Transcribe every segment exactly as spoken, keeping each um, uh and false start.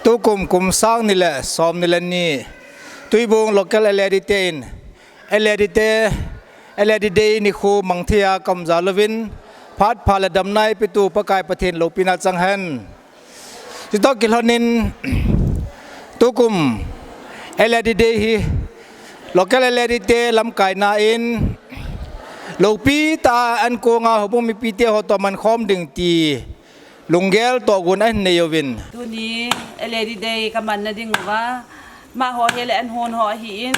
Tukum kum sang ni le som ni le ni, Tuibong local L A D te in, L A D te, L A D Day nikho mang thei a ka um jal uvin, phat pha le damna eipetu Pakai Pathen loupina chang hen. Chutoh kilhonin, tukum L A D Day hi, local L A D te lamkaina in, loupi tah a ankong a houbung mipi te ho toh man khom ding ti lunggel tohgon ahin nei uvin. Tuni L A D Day ka manna ding uva, amaho hi le an hon ho ahin,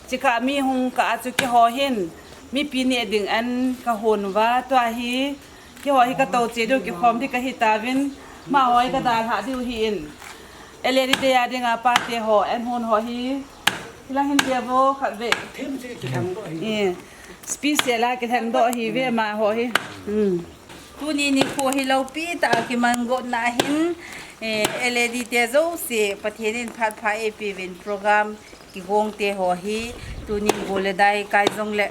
chikha mi hung kah a chu keiho hin mipi neh ding an ka hon uva, tua hi keiho hi ka tou cheh diu, kikhom ding ka hi tauvin, amaho hi ka dalhah diu ahin. L A D Day a dinga pate ho, an hon ho hi, hilang hin tia vo khat ve. Them se kilhang doh ahi. Eh, special a kilhang doh ahi ve amaho hi. Hmm. Tuni nikho hi loupi tah a kiman gotna hin, eh, L A D te jouse, Pathen in phat pha eipeuvin program kigong te ho hi, tuni gol le dai kai jong le,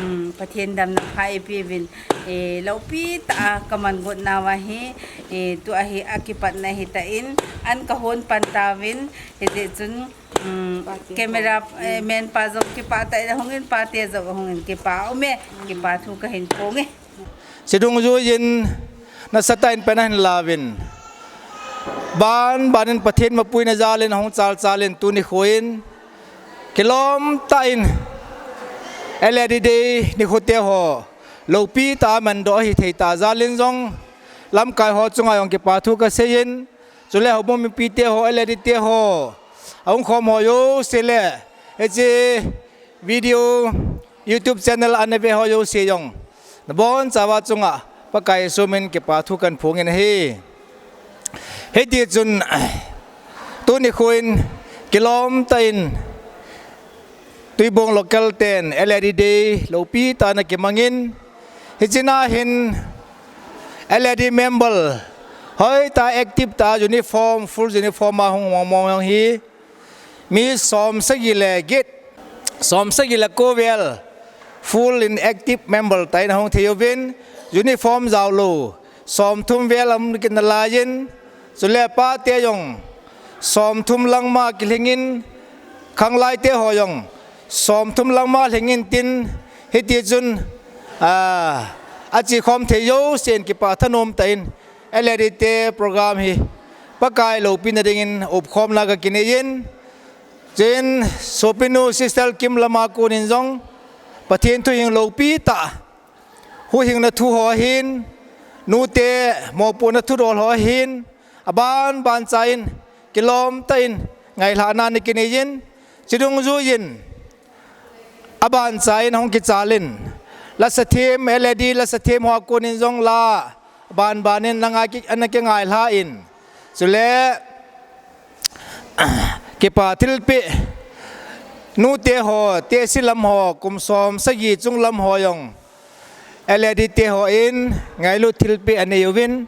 um, Pathen damna pha eipeuvin, eh, loupi tah a ka man gotna uva hi, eh, tua hi akipatna ahi tan, an ka hon pan tauvin, hijeh chun, um, camera, eh, man pa jong kipah tah in ahung in, pate jong ahung in, kipa aume, kipa thu ka hin phong e. Chedungjuiyin nasatah in pan ahin lauvin, ban ban in Pathen mapuina jal in ahung chal chal in tuni nikho in kilom tah in L A D Day nikho te ho loupi tah a mandoh ahi thei tah jal in jong lamkai ho chunga jong kipa thu ka seiyin, chule houbung mipi te ho, L A D te ho, ahung khom ho jouse le, hiche video YouTube channel ana ve ho jouse jong, nabonchauva chunga Pakai Jesu min kipa thu kahin phong in ahi. Hiti chun, tuni nikho in kilom tah in Tuibong local ten L A D Day loupi tah a ana kimangin, hiche na hin L A D member hoitah a active tah a uniform, full uniform a hung mong mong jong hi mi som sagi le get, som sagi le ko vel full in active member tah in ahung thei uvin, uniform jao lou som thum vel aum kit nalaiyin, chule pate jong som thum lang ma kilhingin, khanglai te ho jong som thum lang ma lhingin tin, hiti chun, ah, achi khom thei jouse in kipa thanom tah in L A D te program hi Pakai loupina dingin upkhomna ka kineiyin, chuin sopinu Sister Kim lama konin jong Pathen thuhing loupi tah, huhhingna thu ho ahin, nute mopohna thudol ho ahin, aban ban cha in kilom tah in ngailhahna ana kineiyin, chedungjuiyin aban cha in ahung kichal in, lasa them, L A D lasa them ho a konin jong la ban ban in ana ngai ki, ana kingailha in, chule kipa thilpeh, nute ho, tehse lam ho, kum som sagi chung lam ho jong L A D te ho in ngailut thilpeh anei uvin,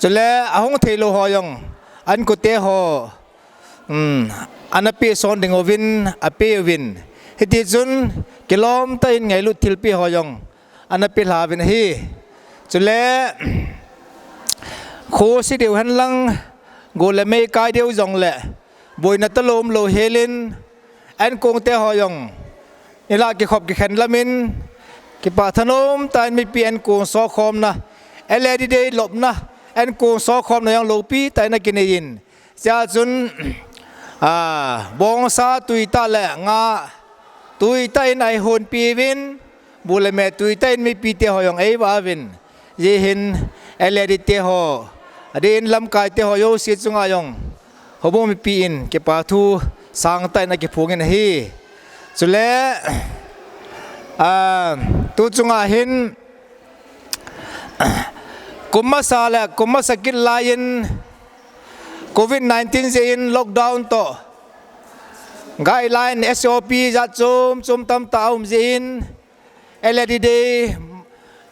chule ahung thei lou ho jong ankote ho, um, ana peh son ding uvin, apeh uvin. Hiti chun kilom tah in ngailut thilpeh ho jong ana peh lha uvin ahi. Chule, khosi deu hen lang, gol le mei kai deu jong le, boina talou umlou hel in, ankong te ho jong ilah kikhop kikhen lam in, kipa thanom tah in mipi ankong sokhomna, L A D Day lopna, ankong sokhomna jong loupi tah in ana kineiyin, chea chun, ah, bongsa tuitah le nga tuitah in eihonpi uvin, bu le me tuitah in mipi te ho jong eivah uvin, hijeh hin L A D te ho, adeh in lamkai te ho jouse chunga jong houbung mipi in kipa thu sangtah in akiphongin ahi. Chule, ah, tu chunga hin, kum masa le kum masa kit laiyin Covid nineteen jeh in lockdown toh guideline S O P jat chom chom tamtah aum jeh in L A D Day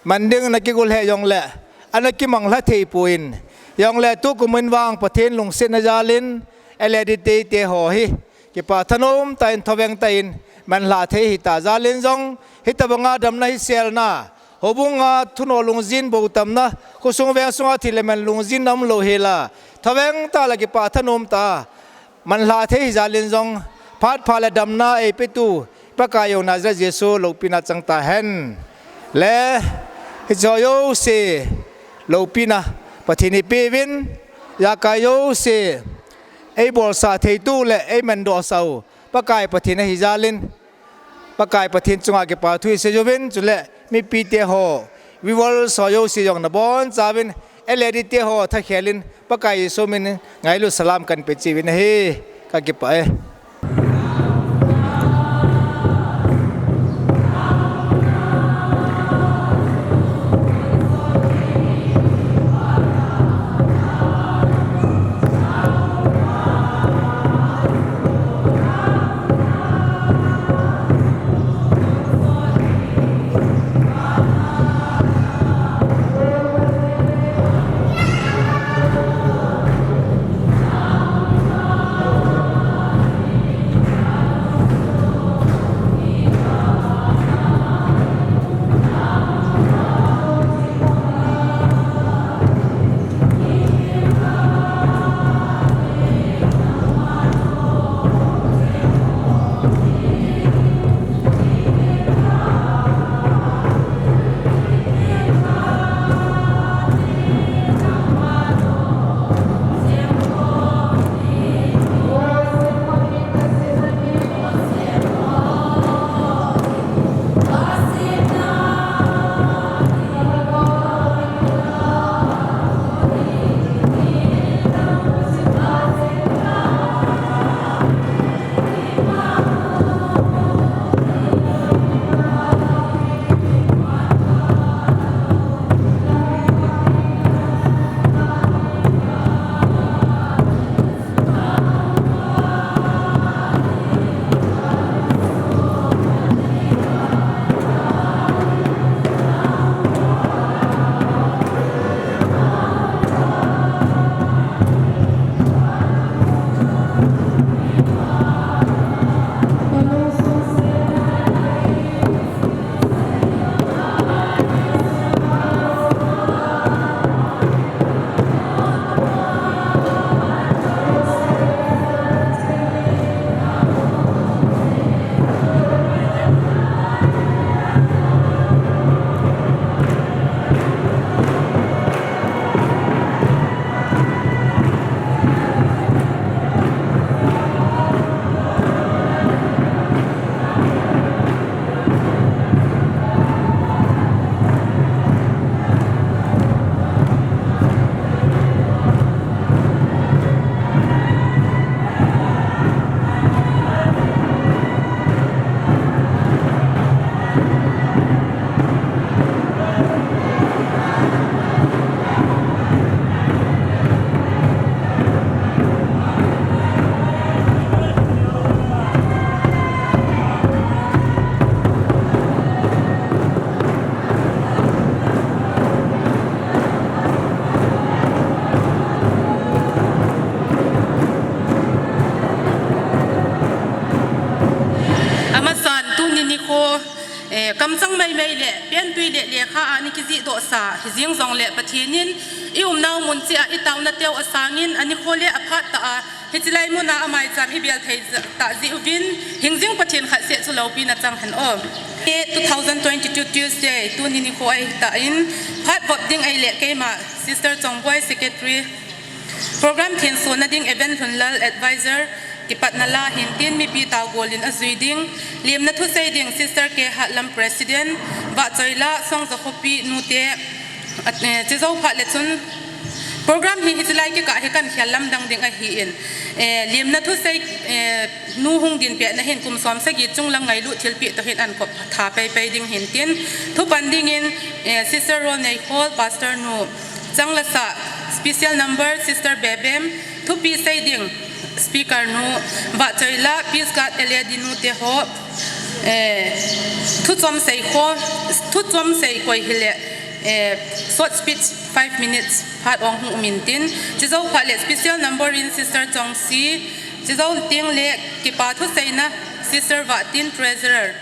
man ding ana kigol he jongle ana kimanglha thei pon, jongle tukum in vang Pathen lungsetna jal in L A D Day te ho hi kipa thanom tah in thoveng tah in manlha thei hita jal in jong, hitobanga damna hiselna Houbung a thuno lungjin bou tamna, khosung veng sunga thil le man lungjin na umlou hela, thaveng tah le kipah thanom tah a manlha thei hijalin jong, phat pha le damna eipetu Pakai u Nazareth Jesu loupina chang tahen. Le hiche jouse loupina Pathen in eipeuvin, ijakai jouse eibolsah theitu le eimandohsah u Pakai Pathen ahi jalin, Pakai Pathen chunga kipa thu isei uvin, chule mipite ho, viewers ho jouse jong nabonchauvin, L E D te ho thakhelin, Pakai Jesu minin ngailut salam kahin pe cheh uvin ahi, kakipah e. Amasan tuni nikho, eh, kamchang maimai le, pentui le, lekha a ana kijihdohsa, hijeng jongle Pathen in, i umnau mun cheh a, i taona teu asangin, anikho le aphat tah a, hiche lai mun a amaicham i bel thei tah jeh uvin, hingjing Pathen khat seh chu loupina chang hen o. Two thousand twenty-two Tuesday, tuni nikho ahi tan, phat vop ding ahile keima, Sister Chongboi, Secretary, Program thensona ding Evan Lhunlal, Advisor, kipatna la hintin mipi taogol in ajui ding, lemna thusei ding Sister K Hatlam, President, Vahchoila, Songjakhopi nute, eh, chujou phat le chun program hi hiche lai kikah hi kahin khel lamdang ding ahin, eh, lemna thusei, eh, nu hung din pehna hin kum som sagi chunglang ngailut thilpeh toh hin ahin kop tha paipai ding hintin, thupan dingin, eh, Sister Rolneikhol, Pastor nu, chang lasa, special number, Sister Bebem, thupi sei ding, speaker nu, Vahchoila, Peace Guard, L A D nute ho, eh, thuchom sei kho, thuchom sei koi hile, eh, short speech, five minutes, phat ong hung um intin, chujou phat le special number in Sister Chongsi, chujou teng le kipa thuseina, Sister Vahtin, Treasurer,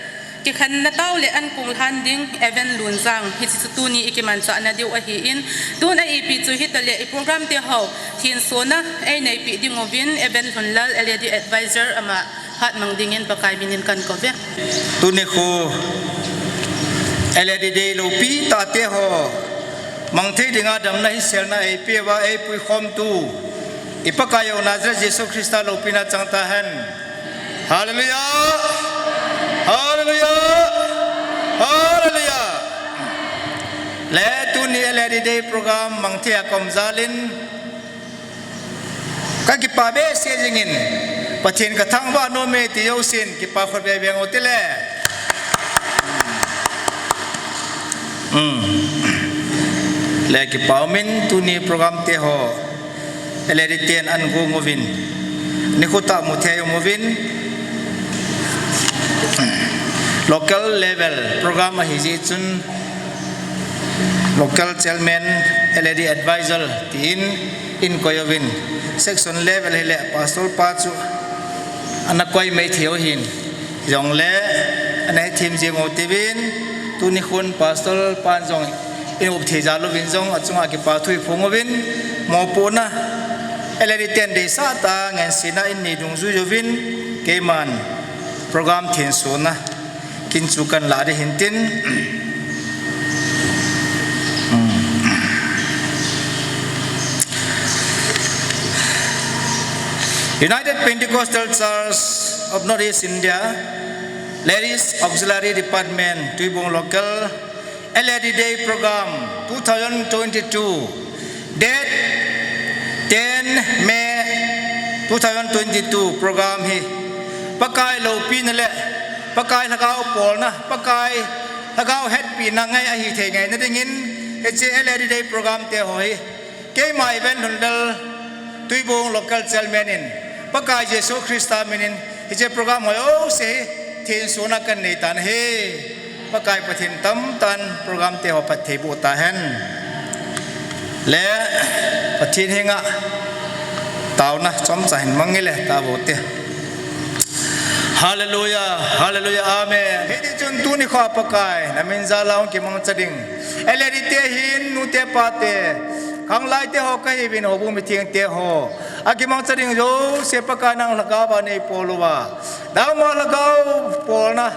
Kikhenna tao le ankong lhan ding Evan Lunjang, hiche chu tuni ikimanchahna diu ahin, tun a ipi chu hitale i program te ho thensona eineipi ding uvin Evan Lunlal L A D Advisor ama hatmang dingin Pakai minin kankouve. Tuni khu L A D Day loupi tahte ho mangthei dinga damna hiselna eipeuva eipuikhomtu i Pakai u Nazareth Jesu Christa loupina chang tahen. Hallelujah! Hallelujah! Hallelujah! Le tuni L A D Day program mangthei a kaum jalin kakipa behseh jingin, Pathen kathangvah nome ti jousen kipa khut veve ngou tile. Le kipa umin tuni program te ho L A D ten angon uvin, nikho tah muthei um uvin, local level program ahijeh chun local chairman, L A D advisor tin inkoi uvin, section level hile pastor pa chu ana koi mai thei u ahin, jongle ana hethem jeng u tivin, tuni khun pastor pan jong in up thei jal uvin jong achunga kipa thu iphong uvin, mopohna L A D ten deisah tah a ngansena innei dungjui uvin, keiman program thensona kin chu kanlah ding ahin tin. United Pentecostal Church of North East India, Ladies Auxiliary Department, Tuibong Local, L A D Day Program two thousand twenty-two, date ten May two thousand twenty-two program hi Pakai loupina le Pakai Lhagao bolna, Pakai Lhagao hetpina ngai ahithei ngaina dingin, hiche L A D Day program te ho hi keima Evan Lunlal, Tuibong Local Chairman in, Pakai Jesu Christa minin, hiche program ho jouse hi thensona kanei tan ahi. Pakai Pathen tamtah in program te ho phatthei boh tahen. Le Pathen henga taona chomcha hin mang inge le tao uvin te. Hallelujah, hallelujah, amen. Hiti chun tuni khoa Pakai, namin jal a hung kimangcha ding L A D te hin, nute pate, khanglai te ho kahiuvin, houbung mitheng te ho, akimangcha ding jouse Pakai nang Lhagao va neipol uva, nangma Lhagao bolna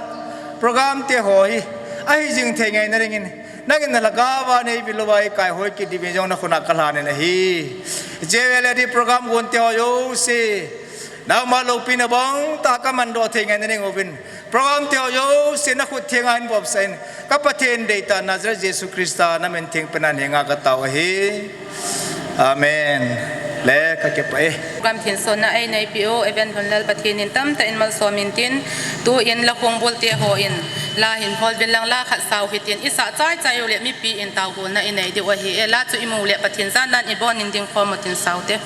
program te ho hi ahi jing thei ngaina dingin, nangin na Lhagao va neivil uva eikaihoi kit diuvin jong nakhut a kalhan in ahi. Hiche L A D program gon te ho jouse nangma loupina bang tah a kamandoh thei ngaina ding uvin, program te ho jouse nakhut thenga hin vopsah in, ka Pathen deitah Nazareth Jesu Christa namin theng pena henga katao ahi. Amen. Le kakipah e. Program thensona eineipi u Evan Lunlal Pathen in tamtah in malsom in tin, tuin la khongbul te hon la hin hol uvin lang, la khat sao hitin, isah chaichai uleh mipi in taogolna inei diu ahi e. La chu imu uleh Pathen jana'n ibon in ding khom u tin, sao te.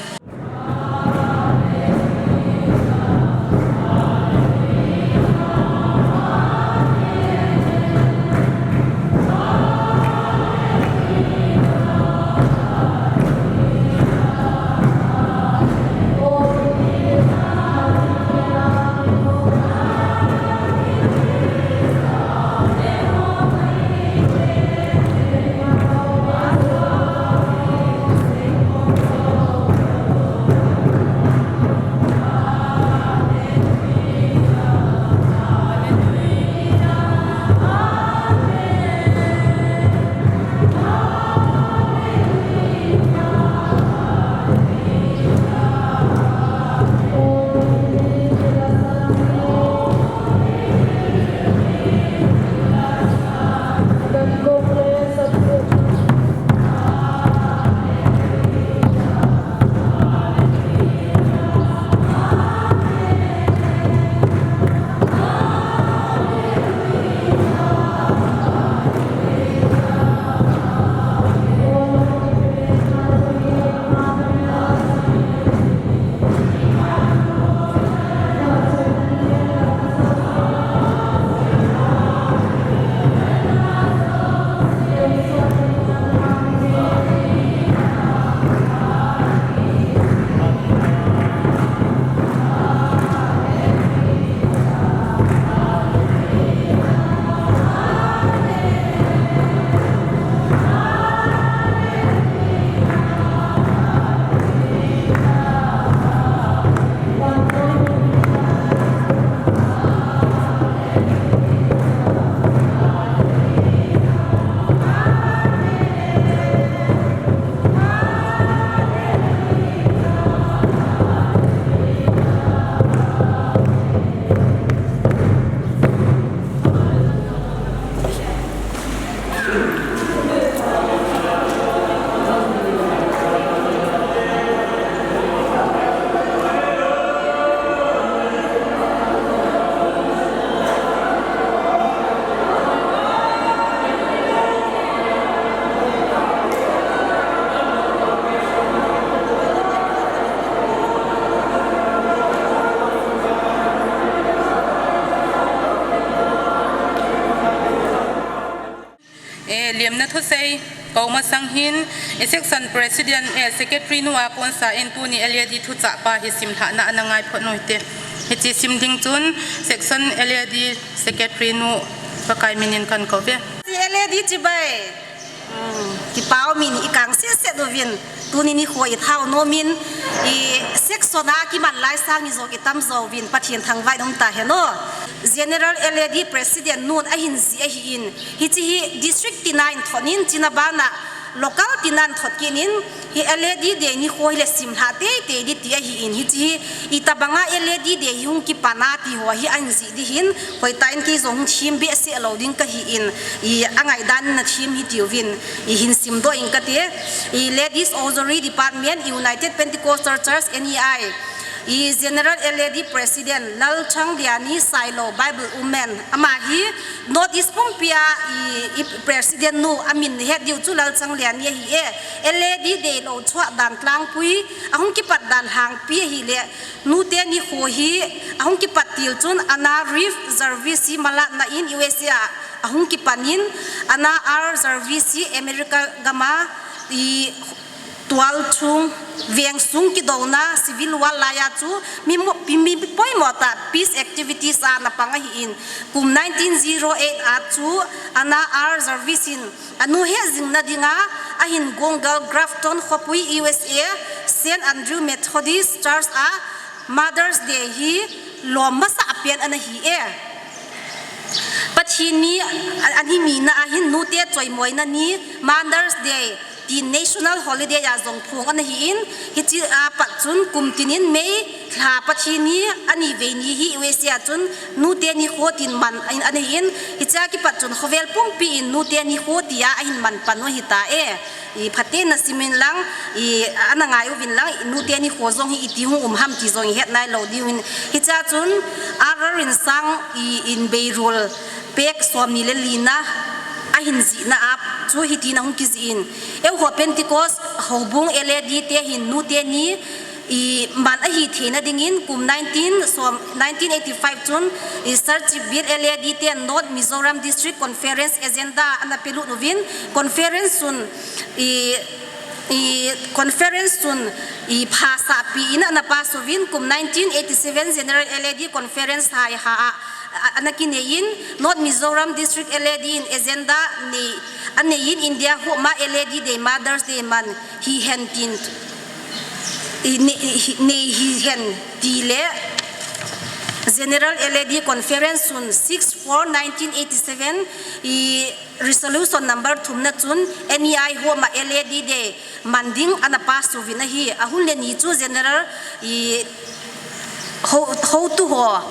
Emna thusei, kou masang hin, i section president, eh, secretary nu a konsa in tuni L A D thuchah pa hi simlhahna ana ngai phot u hite. Hiche sim ding chun, section L A D secretary nu Pakai minin kan kou ve. L A D chibai. Hmm, kipah min i kang sese uvin. Tuni nikho i thao nomin, i section a kiman lai sang i jong i tamjo uvin, Pathen thangvah in um ta hen o. General L A D president nun ahin jih ahin. Hiche hi district tina in thot in, chuna bana local tina in thot kit in, hi L A D Day nikho hi le simlhah teitei ding ti ahin. Hiche hi itobanga L A D Day hi hung kipan a ti ho hi ahin jih ding hin, hoitah in kei jong hung them behseh lou ding kahin, i angaidan in na them hiti uvin, i hin simdoh ing kate. I Ladies Auxiliary Department, United Pentecostal Church, N E I, i General L A D President Lalchhangliani Sailo, Bible Woman, ama hi North East pumpia i, i president nu amin het diu chu Lalchhangliani ahi e. L A D Day lou chhuah dan tlangpui, ahung kipat dan lhangpi ahile, nute nikho hi ahung kipat til chun Anna Reeve Jarvis hi malatna in U S A a ahung kipan in, Anna R Jarvis hi America gama i tualchung vengsung kidouna civil war laiya chu mi mo-, mi, mi poimo tah peace activities a ana pang ahin, kum nineteen zero eight a chu Anna R Jarvis in anu hejingna dinga ahin gonggal Grafton khopui U S A Saint Andrew Methodist Church a Mother's Day hi lom masa pen ana hi e. Pathen ni a, ani mina ahin nute choimoina ni Mother's Day ti national holiday a jong phong ana hin, hiche a pat chun kum tinin May lha Pathen ni ani vei ni hi U S A a chun nute nikho tin man ana hin, hiche a kipat chun khovel pumpi in nute nikho tia ahin man pan u hita e. I phaten na simin lang, i ana ngai uvin lang, i nute nikho jong hi iti hung um ham ti jong i het nailou diu hin. Hiche a chun, Aaron in sang i in beirul pek somni le lina ahin jihna a chu hitin ahung kijih in. Eiho Pentecost houbung L A D te hin nute ni i man ahi theina dingin kum nineteen som, nineteen eighty-five chun i Sir Chief Bill L A D ten North Mizoram District Conference agenda ana pelut uvin, conference chun i, i conference chun i phasahpi in ana pass uvin, kum nineteen eighty-seven General L A D Conference hai ha a, a, ana kinei in, North Mizoram District L A D in agenda nei, anei in India homa L A D Day, Mother's Day man hihen tin i ne-, i hi-, nei hihen ti le General L A D Conference chun six four nineteen eighty-seven i resolution number thumna chun N E I homa L A D Day man ding ana pass uvin ahi. Ahun le ni chu General i ho, hotu ho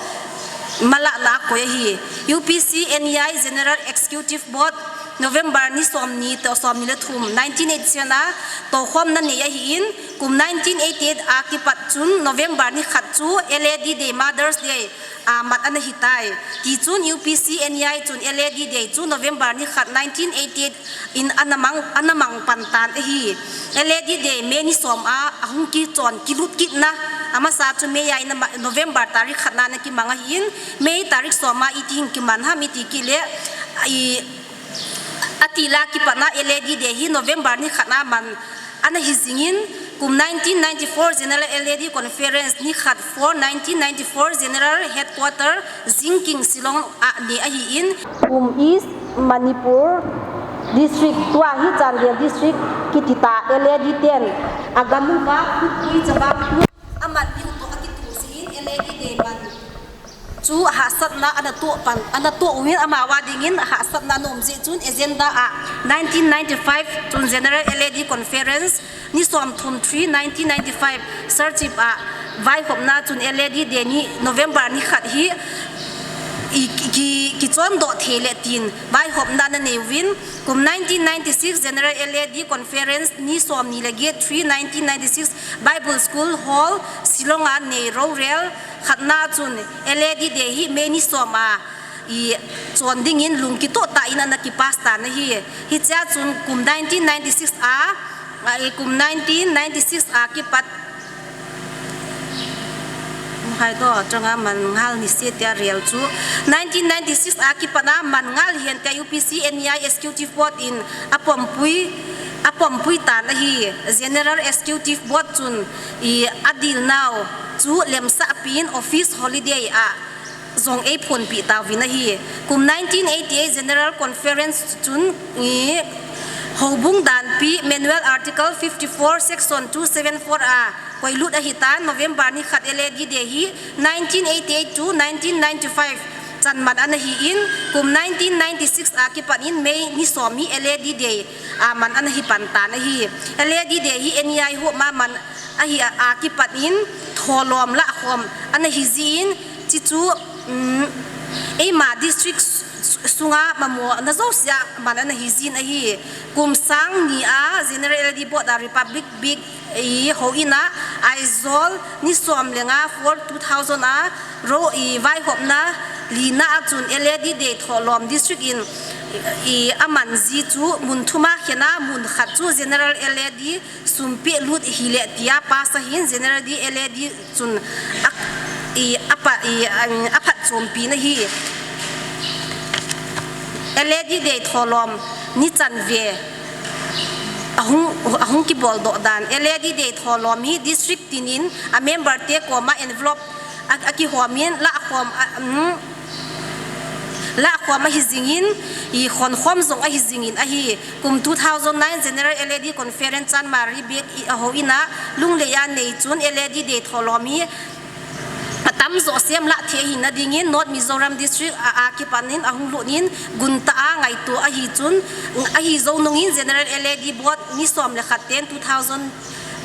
malahna a koi ahi. U P C N E I General Executive Board November ni somni toh somni le thum, nineteen eighty-seven a toukhomna nei ahin, kum nineteen eighty-eight a kipat chun November ni khat chu L A D Day, Mother's Day a mat ana hitai. Tichun U P C N E I chun L A D Day chu November ni khat nineteen eighty-eight in ana mang, ana mang pan tan ahi. L A D Day May ni som a ahung kichon kilut kitna, amasa chu May a in ama, November tarik khatna ana kimang ahin, May tarik som a iti hin kiman ham iti kit le, i, atila kipatna L A D Day hi November ni khatna man ana hi jingin, kum nineteen ninety-four General L A D Conference ni khat four nineteen ninety-four General Headquarter Zinking Shillong a nei ahin, kum East Manipur District, tua hi Chandel District kiti ta L A D ten agam uva khutpui chavang thu aman diu toh akitu jingin L A D Day man chu hahsatna ana toh pan, ana toh uvin, amavang dingin hahsatna ana um jeh chun agenda a nineteen ninety-five chun General L A D Conference ni somthum, three nineteen ninety-five Sir Chief a vaihopna chun L A D Day ni November ni khat hi i ki, ki, kichondoh thei le tin vaihopna ana nei uvin, kum nineteen ninety-six General L A D Conference ni somni le get, three nineteen ninety-six Bible School Hall Shillong a nei rorel khatna chun L A D Day hi May ni som a i chon dingin lungkitoh tah in ana kipass tan ahi. Hichea chun kum nineteen ninety-six a, a, i kum nineteen ninety-six a kipat, Hai to, changa man ngal ni se tia rel chu. Nineteen ninety-six a kipat a man ngal hihen tia U P C N E I Executive Board in apompui, apompui tan ahi. General Executive Board chun i adil nau chu lemsah pin office holiday a jong eiphonpi tauvin ahi. Kum nineteen eighty-eight General Conference chun i houbung danpi Manual Article fifty-four Section two seven four a koilut ahitan November ni khat L A D Day hi nineteen eighty-eight to nineteen ninety-five chanman ana hi in, kum nineteen ninety-six a kipat in May ni som hi L A D Day a man ana hi pan tan ahi. L A D Day hi N E I hop ma man ahi a, a kipat in tholom lah khom ana hi jin, chi chu, um, eima district s-, s-, sunga mamo na josia man ana hi jin ahi. Kum sang ni a General L A D Board a Republic Week i houin a Aizawl ni som le nga four two thousand a ro i vaihopna lina a chun L A D Day tholom district in i aman ji chu mun thum a khen a, mun khat chu General L A D sumpi lut hile tia pass ahin General D L A D chun a, i, apa, i, a, aphatchompi na hi. L A D Day tholom ni chanve ahung, ahung kibol doh dan. L A D Day tholom hi district tinin a member te koma envelope a, akihomin lah khom a, um, lah khom ahi jingin, i khonkhom jong ahi jingin ahi. Kum two thousand nine General L A D Conference Chanmari Bek i ahouin a Lunglei a nei chun L A D Day tholom hi atamjo sem lah thei ahina dingin North Mizoram District a, a kipanin ahung lutin gunta a ngaito ahi chun, ahi jou nungin General L A D Board ni som le khat ten two thousand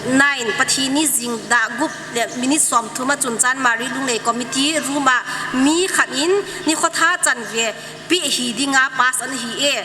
nine Pathen ni jing dah gup le minute som thum a chun Chanmari Lunglei Committee room a mi khat in nikho tha chanve pe hi dinga pass ana hi e.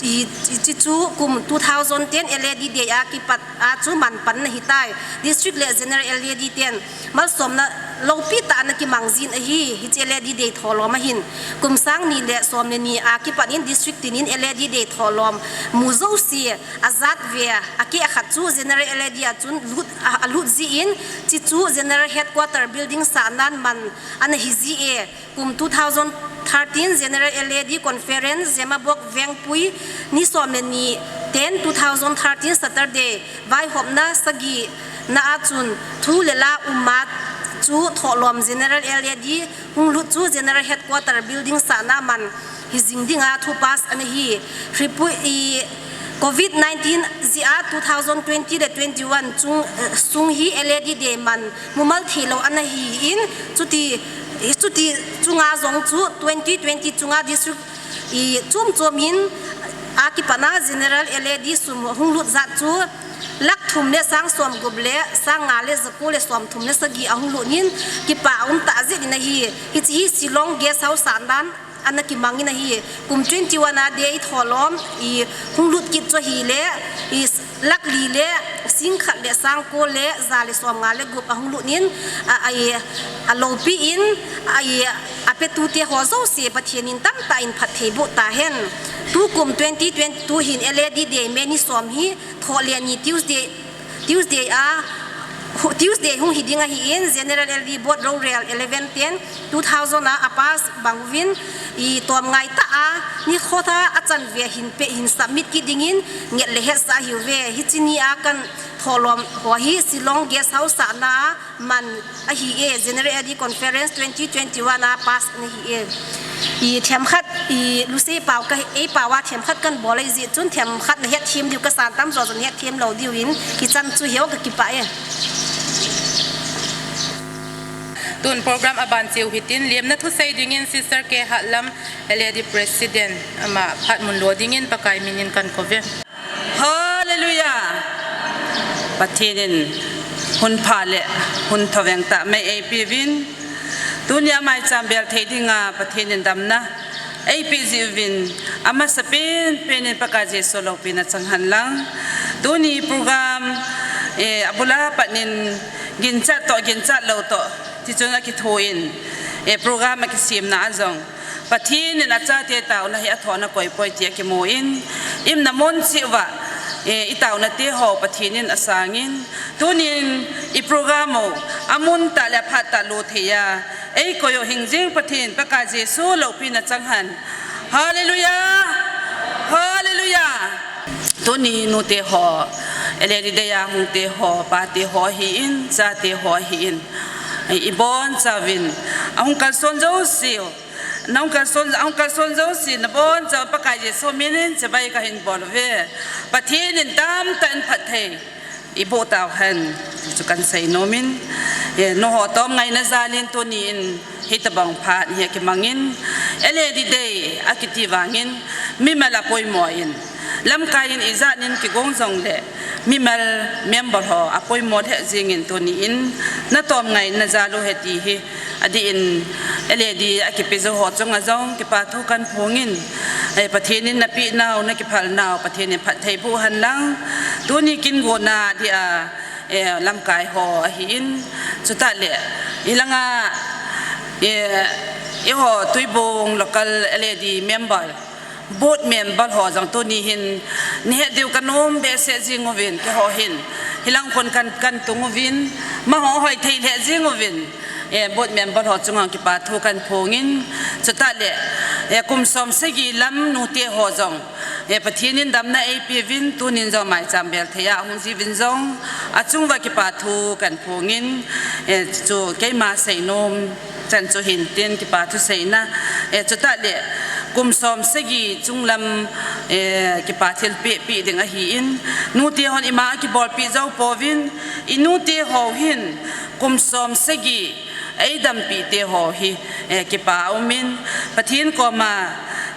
I, i, chi chu kum two thousand ten L A D Day a kipat a chu man pan ana hi tai. District le General L A D ten malsomna loupi tah ana kimang jin ahi, hiche L A D Day tholom ahin. Kum sang ni le som le ni a kipanin district tinin L A D Day tholom mu jouse ajat ve a keh khat chu General L A D a chun lut, a, alut jin, chi chu General Headquarter Building sahnan man ana hi ji e. Kum two thousand thirteen General L A D Conference Zemabok Vengpui ni som le ni ten two thousand thirteen Saturday vaihopna sagi na a chun thu le la um a chu tholom General L A D hung lut chu General Headquarter Building sahna man hi jing dinga thu pass ana hi. Hripui i Covid nineteen jeh a two thousand twenty le twenty-one chung, eh, sung hi L A D Day man mumal thei lou ana hi in, chuti, chuti chunga jong chu twenty twenty chunga district i chom chom in a kipana General L A D sum hung lut jat chu lakh thum le sang som gup le sang nga le jako le som thum le sagi ahung lut in kipa um tah jeh in ahi. Hiche hi Shillong Guest House sahnan ana kimang in ahi. Kum twenty-one a day tholom i hung lut kit chu ahile i lakh li le sing khat le sang ko le ja le som nga le gup ahung lut in a, a, aloupi in a, apetu te ho jouse Pathen in tamtah in phatthei boh tahen. Tukum twenty twenty-two hin L A D Day May ni som hi thoh le ni Tuesday Tuesday a, hu-, Tuesday hung hi ding ahin, General L D Board Rorel eleven ten two thousand a, a pass bang uvin, i tom ngai tah a, nikho tha a chanve hin pe hin submit kit dingin, nget le hetsah ahiuve. Hiche ni a kan tholom ho hi Shillong Guest House sahna a man ahi e, General L D Conference twenty twenty-one a pass ana hi e. I themkhat, i lusei pao ka, ei pao a themkhat kan bol ahi jeh chun themkhat na hetthem diu kasan, tamjo jong hetthem lou diu in, hichan chu hiho kakipah e. Tun program aban cheu hitin, lemna thusei dingin Sister K Hatlam, L A D President, ama phat mun lo dingin Pakai minin kan kouve. Hallelujah! Pathen in hun pha le hun thoveng tah mai eipeuvin. Tunia maicham bel thei dinga Pathen in damna eipe jeh uvin, amasapen pen in Pakai Jesu loupina chang hen lang. Tuni program, eh, abula pat in ginchat toh, ginchat lou toh, tichun akithoin, eh, program akisemna a jong Pathen in achate taona hi athoh na koipoi ti akimun, imna mun cheh uva, Eh, i tauna te ho Pathen in asangin, tunin i program u amun tah le aphat tah lo thei a, eikoi u hing jing Pathen Pakai Jesu loupina chang hen. Hallelujah! Hallelujah! Tuni nute ho, L A D day a hung te ho, pa te ho ahin, cha te ho ahin, i bonchauvin, ahung kalson jouse u, nahung kalson, ahung kalson jouse, nabonchauva Pakai Jesu minin chibai kahin bol uve. Pathen in tamtah in phatthei eiboh tauhen, chu kahin seinom in, eh, nangho tom ngaina jalin tunin hitobang phat hi akimangin, L A D day akiti vangin, mimal apoimo in, lamkai in ijat in kigong jongle, mimal member ho apoimo lheh jingin tunin, natom ngaina jal u ahi ti hi, adeh in, L A D akipe jou ho chunga jong kipa thu kahin phongin, eh, Pathen in napeh nau, nakiphal nau, Pathen in phatthei boh hen lang, tuni kin gona dia, eh, lamkai ho ahin, chutah le, ilanga, eh, eiho Tuibong local L A D member, board member ho jong tuni hin, nahet diu kanom behseh jing uvin, keiho hin, hilang khun kahin, kahin tung uvin, amaho hoi thei lheh jing uvin, eh, board member ho chunga kipa thu kahin phongin, chutah le, eh, kum som sagi lam nute ho jong, eh, Pathen in damna eipeuvin, tunin jong maicham bel thei a ahung jiuvin jong, achunguva kipa thu kahin phongin, eh, chu keima seinom chan chu hintin kipa thu seina, eh, chutah le, kum som sagi chunglam, eh, kipa thilpeh peh ding ahin, nute hon ima kibolpeh jou pouvin, i nute ho hin, kum som sagi, eidampi te ho hi, eh, kipa aumin, Pathen koma,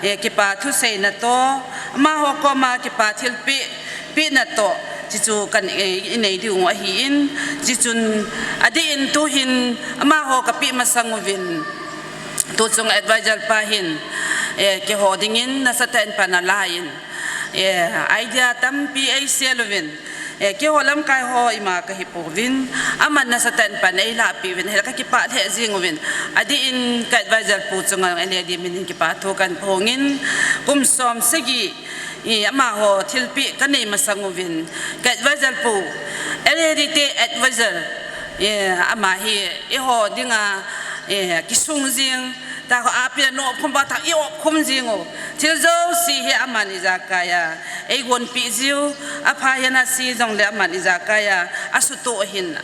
eh, kipa thuseina toh, amaho koma kipa thilpeh, pehna toh, chuchu kan, eh, inei diu ahin, chuchun adeh in tuhin amaho kapeh masang uvin, tuchung advisor pa hin, eh, keiho dingin nasatah in pan alai in, eh, idea tampi eisel uvin, eh, keiho lamkai ho ima kahi pouvin, aman nasatah in pan eilahpeh uvin, hila kakipah lheh jing uvin, adeh in ka advisor pu chunga L A D minin kipa thu kahin phongin, kum som sagi, eh, amaho thilpeh kanei masang uvin, ka advisor pu, L A D te advisor, eh, ama hi, eiho dinga, eh, kisung jing, tahsa a pia nop khum ba tah, i-op khum jing u. Thil jouse hi aman ijakai a eigonpeh jiu, apha hina se jongle aman ijakai a asutoh ahin.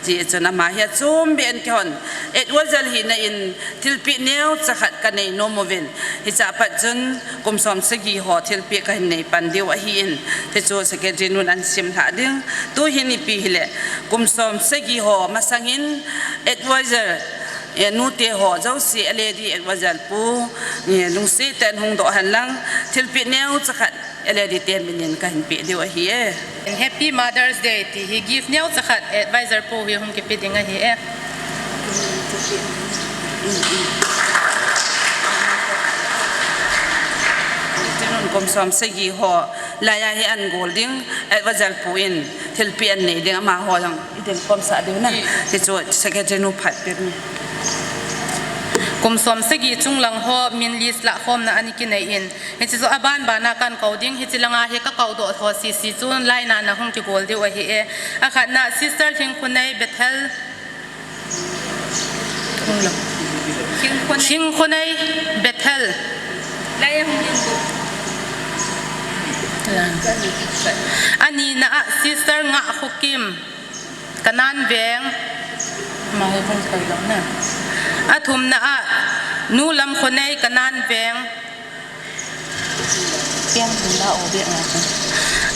Chuchun ama hi achom beh in keihon advisor hina in thilpeh neocha khat kanei nom uvin. Hichea pat chun kum som sagi ho thilpeh kahin nei pan diu ahin. Hichu secretary nun ahin simlhah ding. Tuhin ipi hile, kum som sagi ho masangin advisor, eh, nute ho jouse L A D advisor pu, eh, lungset tah in hung doh hen lang, thilpeh neocha khat L A D te minin kahin peh diu ahi e. Happy Mother's Day ti hi gift neocha khat advisor pu hi hung kipeh ding ahi e. Kum som sagi ho laiya hi ahin gol ding, advisor pu in thilpeh ahin nei ding, amaho jong i ding pomsah diu na. Hichu secretary nu phat peh nu. Kum som sagi chunglang ho min list lahkhomna ana kinei in, hichu aban bana kahin kou ding, hiche langa hi kakoudoh ho sese chu line a nahung kigol diu ahi e. Akhatna Sister Lhingkhonei, Bethel. Lhingkhonei, Bethel. Anina a Sister Ngahkhokim, Kanan Veng. Athumna a Nu Lamkhonei, Kanan Veng.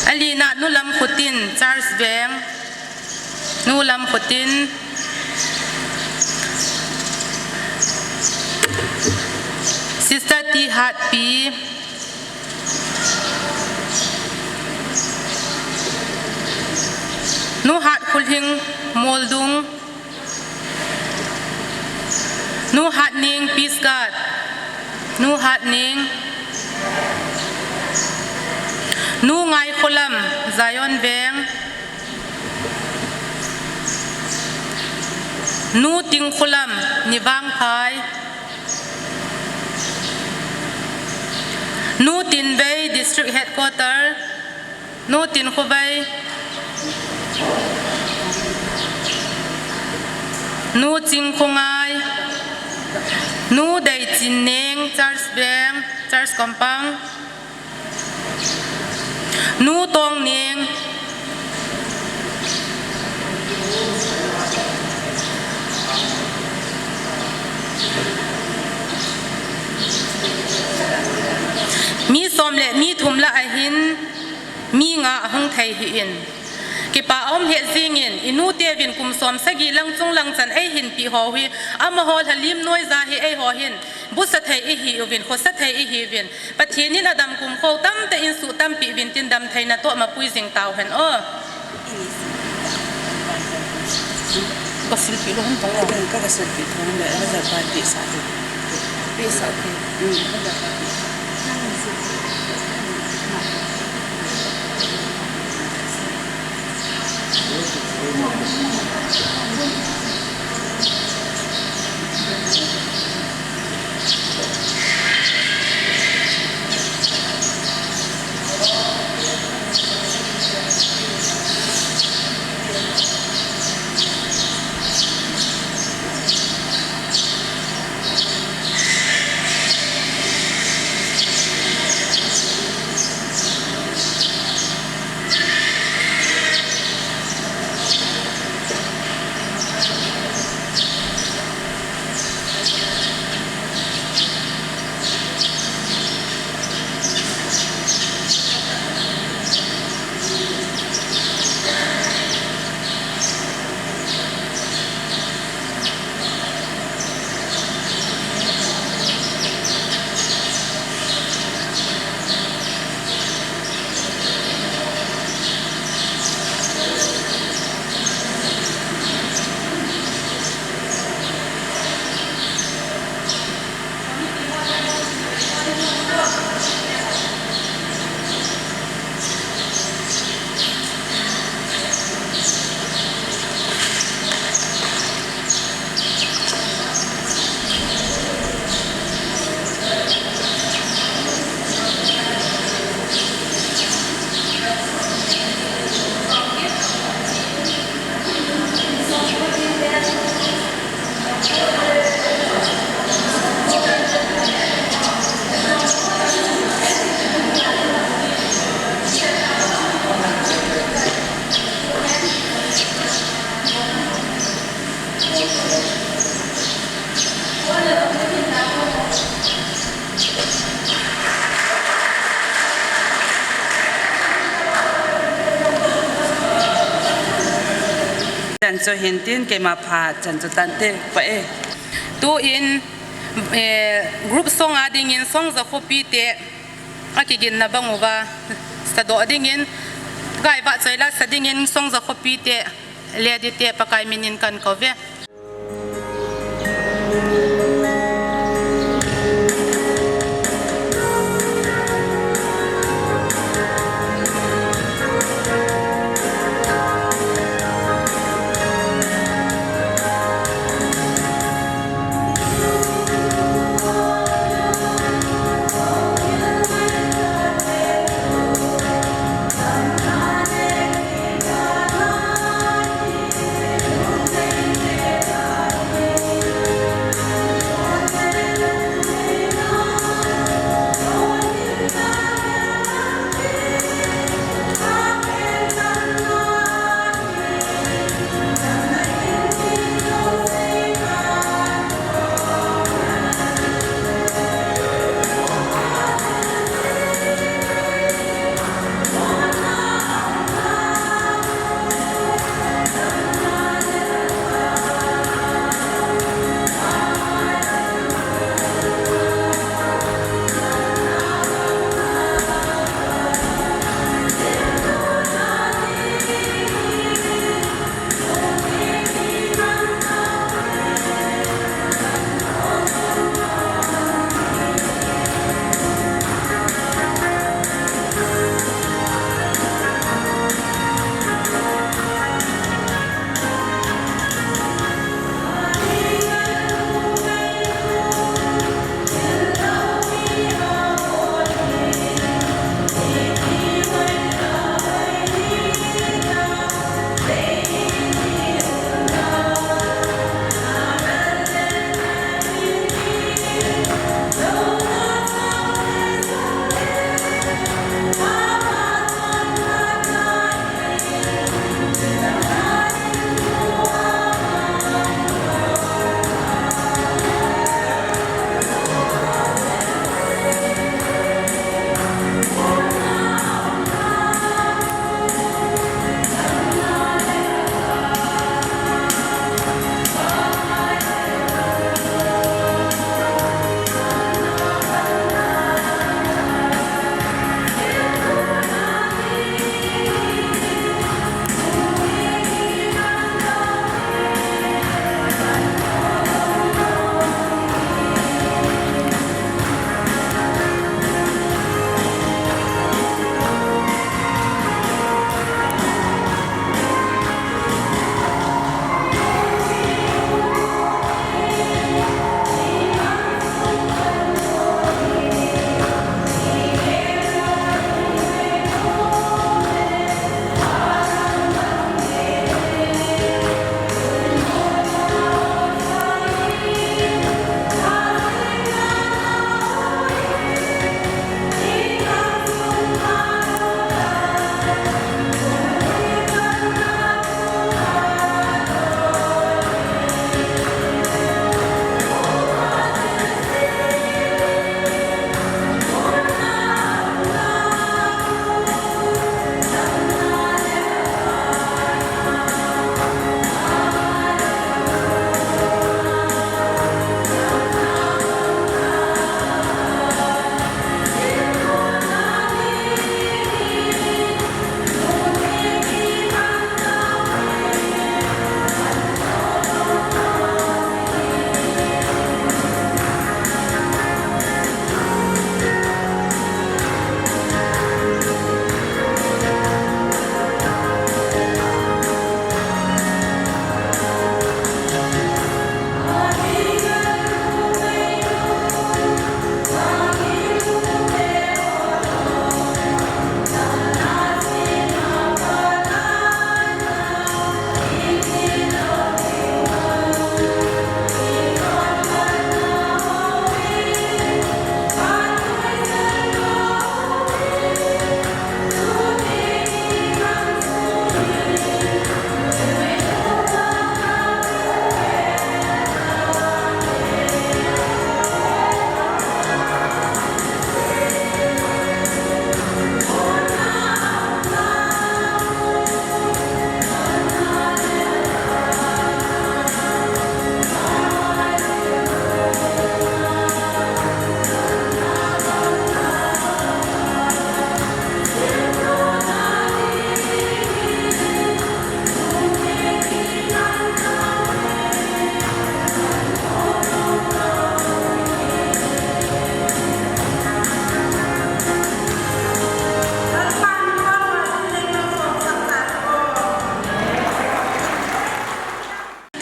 Alina Nu Lamkhotin, Charles Veng. Nu Lamkhotin. Sister T Hatpi. Nu Hatkholhing, Moldung. Nu Hatning, Peace Guard. Nu Hatning. Nu Ngaikholam, Zion Veng. Nu Tingkholam, Nivangphai. Nu Tinvei, District Headquarter. Nu Tin Khovai, Nu Ching Khongai, Nu Dei Chin Neng, Church Bank, Church Compound, Nu Tong Neng, mi som le mi thum lah ahin, mi nga ahung thei hih in. Kipa aum hih jingin, i nu teuvin kum som sagi lang chung lang chan eihin peh ho hi, amaho lhalim noiya hi eiho hin, busa thei ihiuvin, khosa thei ihiuvin. Pathen in adam kum khou tamtah in suh tampi uvin tin damtheina toh mapui jing tauhen o. Ka silpi lou hon tong lou. Ka, ka silpi thong le, ka ja pa ti sa. Ti sa, okay. Mm. Chan chu hin tin keima pha chan chu tan te pa e. Tuin, eh, group song a dingin Songja khopi te akiginna bang uva sadoh dingin, Pakai vahchoila sa dingin Songja khopi te, lady te Pakai min in kan kouve.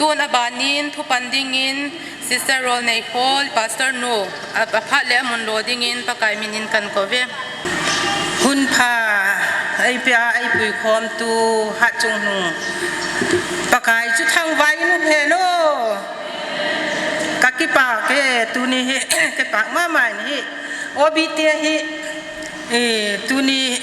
Tun abanin thupan dingin Sister Rolneikhol, Pastor nu, a, aphat le amun lo dingin Pakai minin kan kouve. Hun pha, eipia, eipui khomtu hatchungnung Pakai chu thangvah in umhen o. Kakipak e, tuni hi kipak mama in hi. O B te hi, e, tuni,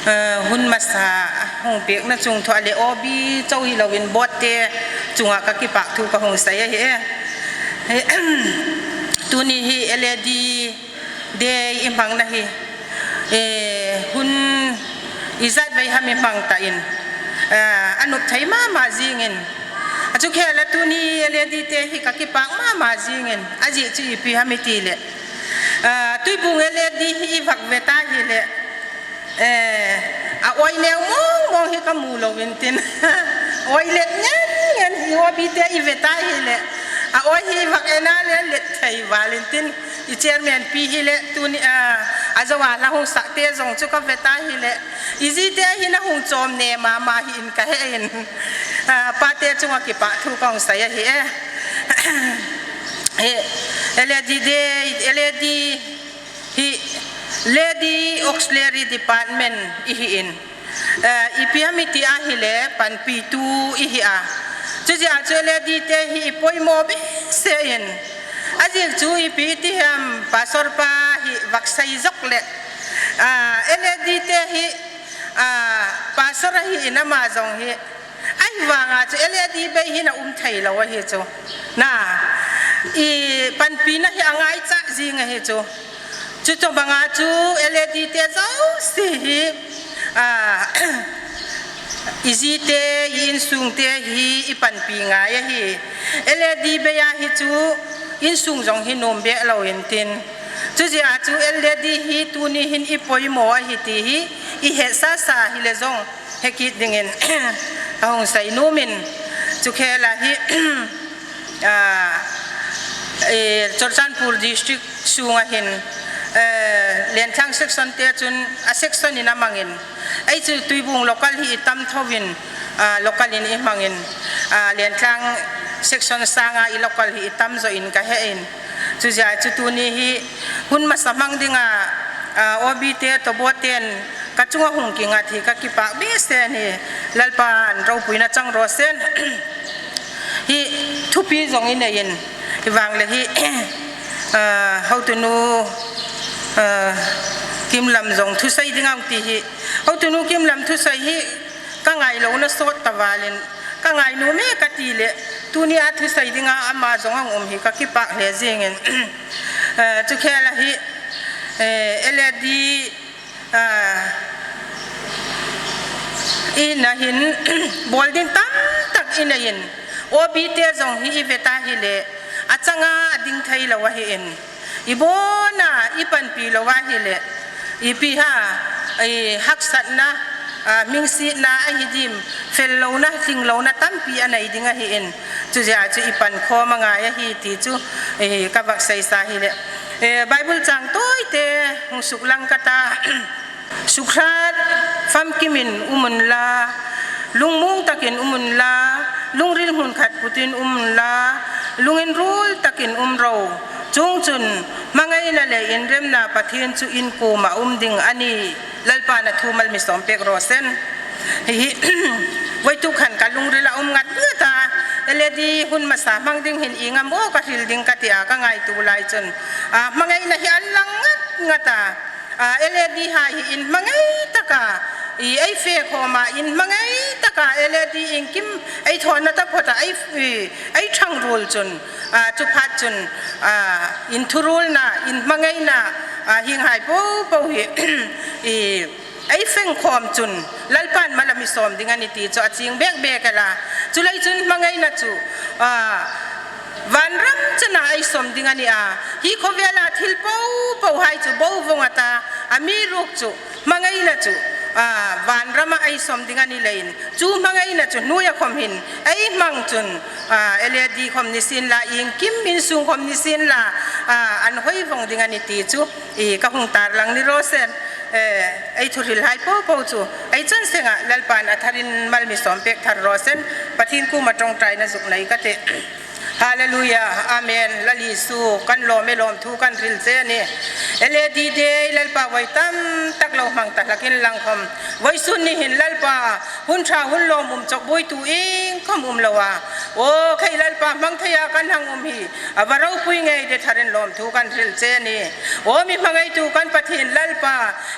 e, hun masa hung pekna chungthu a le O B chauh hilouvin board te chunga kakipak thu kahung sei ahi e. Tuni hi L A D Day imangna hi, e, hun ijat vei ham imang tan, e, anop thei mama jingin. Achukhel a tuni L A D te hi kakipak mama jingin. Ajeh chu ipi ham itile, e, Tuibung L A D hi ivak ve ta hile, e, a-oi neo mong mong hi kamu lou intin. Oi let ngen ngen hi O B te ive ta hile, a-oi hi vak ena le let thei val intin. I chairman pi hile tuni, a, ajou a la hung sah te jong chu kave ta hile, iji te hi nahung chom ne mama hi in kahe in. A, pate chunga kipak thu kahung sei ahi e. Hi, L A D Day, L A D hi Lady Auxiliary Department ihin. E, ipi ham iti ahile panpitu ihi a. Chujeh a chu L A D te hi ipoimo behseh in. Ajeh chu ipi iti ham, pastor pa hi vak sei jong le, a, L A D te hi, a, pastor ahin ama jong hi, ahivanga chu L A D bei hin aum thei lou ahi chu. Na, i panpina hi angaicha jing ahi chu. Chutobanga chu L A D te jouse hi, a, iji te, i insung te hi ipanpi ngai ahi. L A D bei ahi chu insung jong hi nom be lou intin. Chujeh a chu L A D hi tuni hin ipoimo ahi ti hi ihet sasa hile jong, hekit dingin kahung sei nom in. Chukhel a hi, a, e, Churachandpur District sunga hin, e, Lenthang section te chun a section in amangin. Ei chu Tuibung local hi itam thouvin, a, local in imangin, a, Lenthang section sanga i local hi itam jo in kahe in. Chujeh a chu tuni hi hun masa mang dinga, a, O B te toh board ten kachunga hung kingat hi kakipak behseh in, Lalpan roupuina chang rosen. Hi thupi jong inei in, hivang le hi, a, hotunu, a, Kimlam jong thusei ding ang ti hi. Hotunu Kimlam thusei hi kangai louna sot ta valin, kangai nom e kati le, tuni a thusei dinga ama jong ahung um hi kakipak lheh jingin. Eh, chukhel a hi, eh, L A D, ah, ina hin, bol ding tamtak inei in, O B te jong hi ive ta hile, achanga ading thei lou ahin. Ibona, ipanpi lou ahile, ipi ham, i haksatna, a, mingsitna ahi dim, fel louna, tling louna tampi anei ding ahin, chujeh a chu ipankhom angai ahi ti chu, i, kavak seisa hile. E, Bible chang toite hung suklang kata. Sukhat famkim in um unla, lungmong takin um unla, lungril hmunkhat putin um unla, lunginrul takin um ro. Chungchun, hmangaina le inremna Pathen chu in koma um ding ahi. Lalpan athu malmi som pek rosen. Hihi, voituk khan kalungril a um ngat ngat a, L A D hun masa hmang ding hin i ngam o kahril ding kati a kangaito lai chun, a, hmangaina hi alang ngat ngat a. A, L A D hai hi in hmangai taka, i, ei fe khoma in hmangai taka, L A D in kim, ei thona taphota, ei, i, ei thangrul chun, a, chuphat chun, a, in thurulna, in hmangaina, a, hing hai popo hi, i, ei feng khom chun, Lalpan malami som ding ahi ti chu aching bek bek ela, chulai chun hmangaina chu, a, vanram chana ei som ding ahi a, hi khovela thil popo hai chu bou vong ata, amiruk chu, hmangaina chu, a, vanrama ei som ding ahi leiin, chu hmangaina chu hnuia khom hin, ei hmang chun, a, L A D khom nisin la, in kim insung khom nisin la, a, an hoi vong ding ahi ti chu, i kahung tarlang ni rosen, eh, ei thuhril hai popo chu, ei chonsenga, Lalpan atharin malmi som pek thar rosen, Pathen koma tongtaina zuk nei kate. Hallelujah. Amen. Lal Jesu, kan lom e, lom thu kan hril che ni. L A D Day, Lalpa, voi tamtak lou hmang ta lhakin lang khom. Voisun ni hin Lalpa, hun tha hun lom um chok buitu ing khom um lou a. O, khei Lalpa, hmang thei a kan hang um hi. A va ropui ngei de tharin lom thu kan hril che ni. O, mi hmangaitu kan Pathen Lalpa,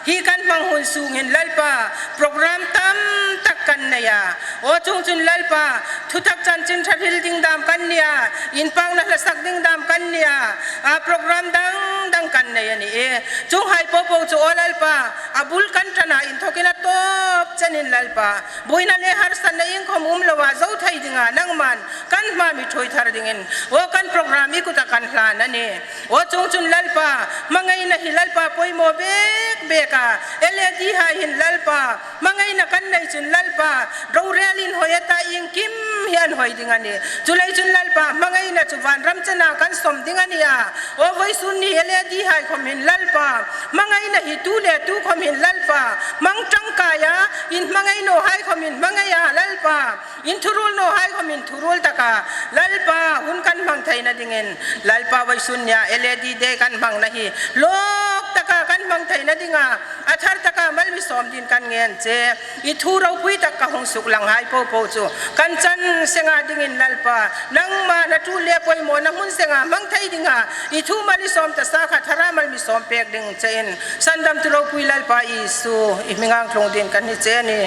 hi kan hmang hun sung hin Lalpa, program tamtak kan nei a. O, chung chun Lalpa, thutak chanchin tha hril ding dam kan nei a, inpakna hlasak ding dam kan nei a, a program dang dang kan nei a ni e. Chung hai popo chu o Lalpa, a bul kan tan a inthokin a top chen in Lalpa, buina le harsatna ing khom um lou a zo thei ding a nangman kan hma mi thoi thar dingin, o kan program i kut a kan hlan a ni. O chung chun Lalpa, hmangaina hi Lalpa poimo bek bek a, L A D hai hin Lalpa, hmangaina kan nei chun Lalpa, rorel in hoi a ta ing kim hi an hoi ding a ni. Chulei chun Lalpa, hmangaina chu vanram chan a kan som ding a ni a. O voisun ni L A D hai khom hin Lalpa, hmangaina hi tu le tu khom hin Lalpa, hmang tangkai a, in hmangai no hai khom hin hmangai a Lalpa. In thurul no hai khom in thurul taka, Lalpa, hun kan hmang theina dingin, Lalpa voisun nia, L A D Day kan hmang na hi, lom taka kan hmang theina dinga, a thar taka mal mi som din kan ngen che, i thu ropui tak ka hung suk lang hai popo chu, kan chan senga dingin Lalpa, nangma na tu le poimo na mun senga hmang thei dinga, i thu mal i som ta sa kha thara mal mi som pek ding che in, Sandamtu ropui Lalpa Jesu, i hming a lhung din kan hi che ni.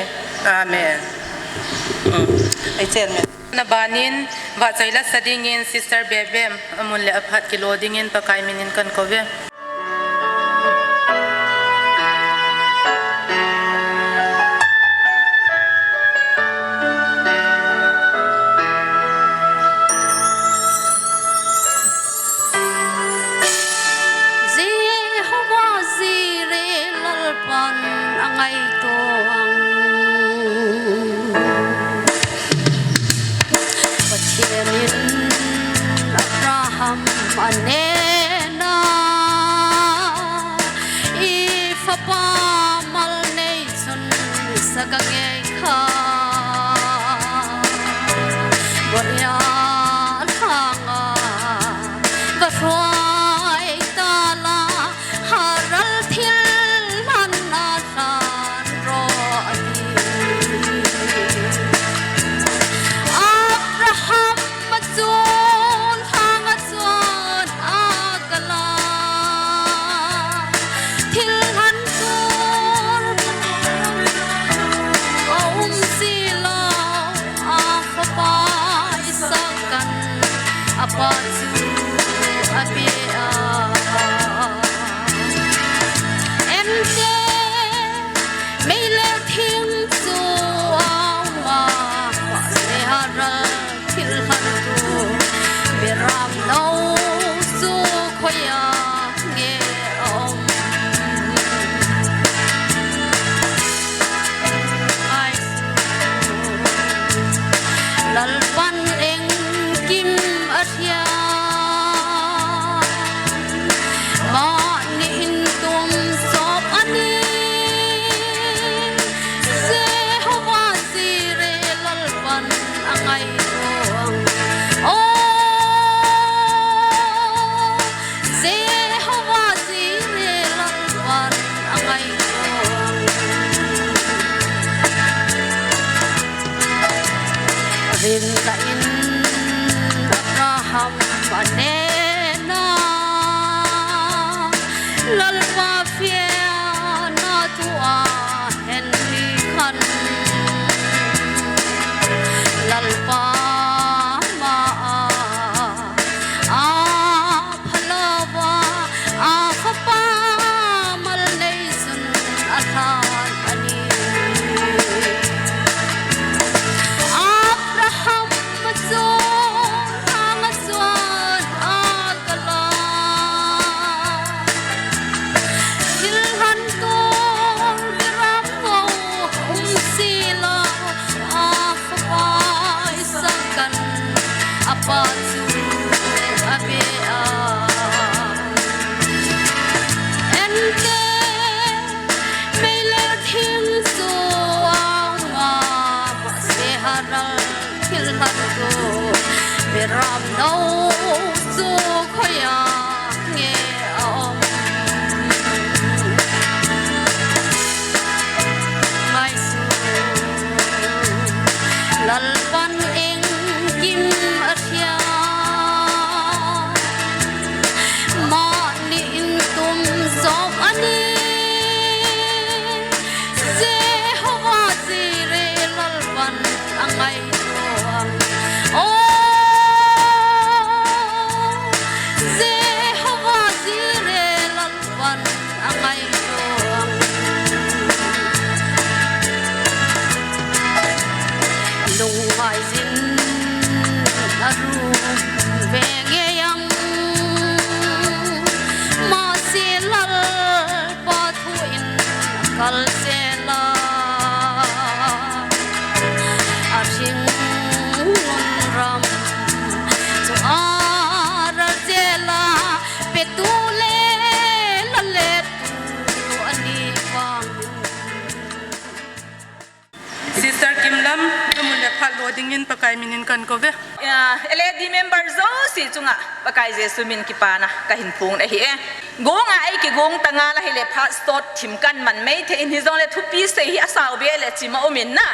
Amen. Mm. Ei chairman. Na banin, vahchoi la sa dingin Sister Bebem, amun le aphat kilo dingin Pakai minin kan kou ve. Jehovah Jireh Lalpan angaito ang. Pathen in Abraham anena, i fapa mal nei chun sa ka ngei kha. Bonia lhanga va hruai ta la, haral thil hlan a hlan ro ahi. Abraham a chun lhanga chuan a kal a, thil hlan tur a um si lo, a fapa Isak kan a pa chu a pe a. Ente mei le thing chu a um a, mahse haral thil hlan tur beram no chu khoi a nge a um. Ai su, Lalpan engkim a hria, mahni in tum sop a ni. Jehovah Jireh Lalpan angaito ang. O, Jehovah Jireh Lalpan angaito ang. Rin la in Abraham anena, Lalpa fiana tua hen ni khan, Lalpa ma a, a phalawa, a fapa mal nei chun a hlan a ni. Abraham a chun hang a chuan a kal a, thil hlan tur beram no um si lo, a fapa Isak kan a pa chu a pe a. Ente mei le thing chu a um a, mahse haral Thil hal chu, Beram no chu khoia nge a om. Ngaisu, Lalpan engkim a thia. Mani in tum zop ani. Jehovah Jireh Lalpan a ngaito ang. Oh, Jehovah Jireh Lalpan a ngaito ang. Lungngai jin a rum ve nge ang. Masi Lalpa thu in kal sela, a hing ngun ram chu a ral sela, petu le la le tu ani pang. Sister Kimlam, kamun le phat lo dingin Pakai minin kan kouve. Ya, L A D member jouse chunga Pakai Jesu min kipana kahin phong ahi e. Gonga ei kigong tanga la hile phat sot thim kan man mai thei in hijongle thupi sei hi asao be le chima umin na.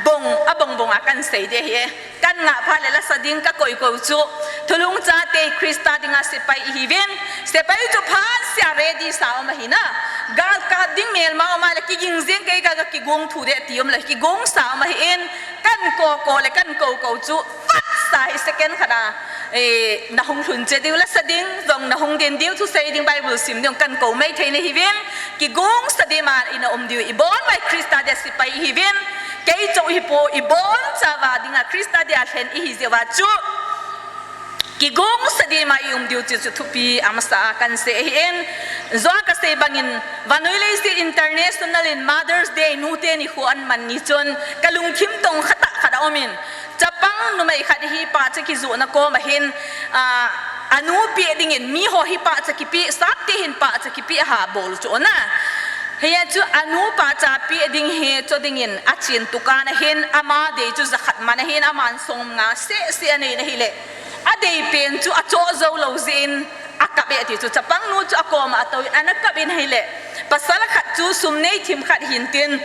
Bong, abong bong a kan sei de hi e. Kan ngah phat le lasa ding ka koi kou chu. Thulhung chate Christa dinga sepai ihiuvin. Sepai chu phat sia ready sa um ahi na. Gal kap ding melma um a le kiging jeng kei ka, ka kigong thu de ti um le kigong sa um ahi in. Kan ko ko le kan kou kou chu. Phat sa hi second khat a. Eh, na hung lhun che diu lasa ding. Jong na hung din diu thusei ding Bible sim ding kan kou mai thei na hiuvin. Kigong sa dima ina um diu ibon mai Christa dia sepai ihiuvin. Kei chou hi po ibon chauva dinga Christa dia lhen ihi jeh uva chu. Kigong sa dima i um diu chu chu thupi amasa a kan sei ahi in. Jong ka sei bangin, vannoi leiset international in Mother's Day nute nikho an man ni chun ka lungthim tong khat a khat a um in. Chapang numei khat hi pahcha kijohna kom ahin, ah, anu peh dingin, miho hi pahcha kipeh, sapte hin pahcha kipeh ha bol chu na. Hiya chu anu pahcha peh ding hi chu dingin, achen tukan ahin, ama dei chu jakhat man ahin, aman som nga seh seh anei na hile. Adei pen chu achoh jou lou jeh in, akap e ti chu, chapang nu chu akom a atou in, ana kap in ahile. Pasal khat chu sum nei thim khat hin tin,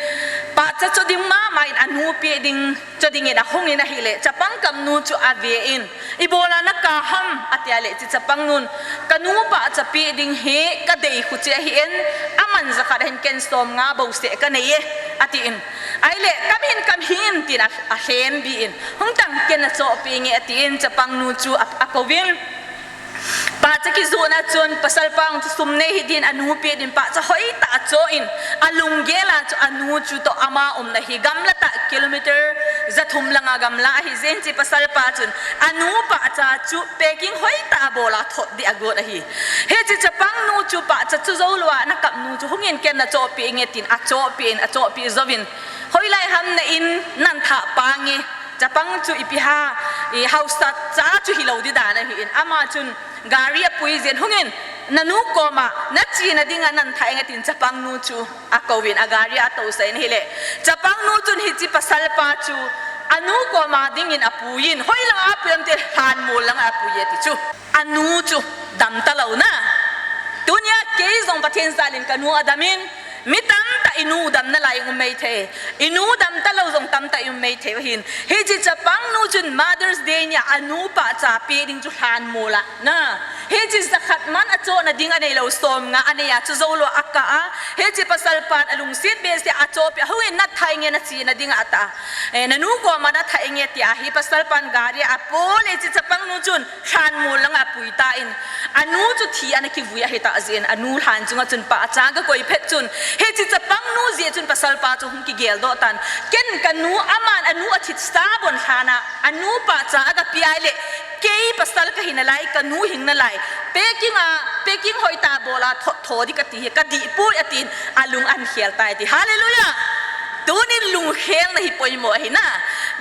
pahcha chu ding mama in anu peh ding, Chu dingin ahung in ahile, chapang kap nu chu ave in, "Ibola nakap ham?" atia le, hiche chapang nun, "Kanu pahcha peh ding hi kadei khu chu ahin, aman jakhat ahin ken som nga bou seh kanei e," atin. Ahile, "Kap in, kap in," tin a, alhem bi in, "Hung tan ken nachoh peh inge," atin, chapang nu chu a, akouvin. Pahcha kijohna chun, pasal pa chu sum nei hi din anu peh din pahcha hoitah achoh in, alunggel a chu anu chu toh ama umna hi gamla tah kilometer jathum langa gamla ahi jeh in hiche pasal pa chun anu pahcha chu packing hoitah a bol a thot ding agot ahi. Hiche chapang nu chu pahcha chu jou lou a nakap nu chu hung in ken nachoh peh inge tin achoh peh in achoh peh jouvin, "Hoilai ham na in nan thah pa nge?" Chapang chu ipi ham, i haosa cha chu hilou ding dan ahin, ama chun gari apui jin hung in, "Nanu koma nachena dinga nan thah inge," tin chapang nu chu akouvin, agari atousah in ahile. Chapang nu chun hiche pasal pa chu anu koma dingin apui in, hoilang apui ham ti, lhanmol langa apui e ti chu. Anu chu dam talou na. Tunia kei jong Pathen jalin kanu adam in, mi tamtah inu dam nalai um maithei. Inu dam talou jong tamtah um maithei ahin. Hiche chapang nu chun Mother's Day nia anu pahcha peh ding chu lhanmol a na. Hiche jakhat man achohna ding anei lou, som nga anei a chu jou lou a akap a. Hiche pasal pan alungset behseh a achoh peh a, "Hung in nathah inge nachena dinga," ata. "Eh, nanu koma nathah inge," tia hi pasal pan gari a apui le hiche chapang nu chun lhanmol langa apui tan, anu chu thi ana kivui ahi tah jeh in, anu lhan chunga chun pahcha gakoi phet chun, hiche chapang nu jeh chun pasal pa chu hung kigel doh tan, "Ken kanu aman anu athisa bon lhan a, anu pahcha agapeh ahile, kei pasal kahi nalai, kanu hing nalai, packing a, packing hoitah bol a thot tho ding kati hi, kadih poi," atin, alung ahin khel tai ti. Hallelujah! Tunin lungkhelna hi poimo ahi na.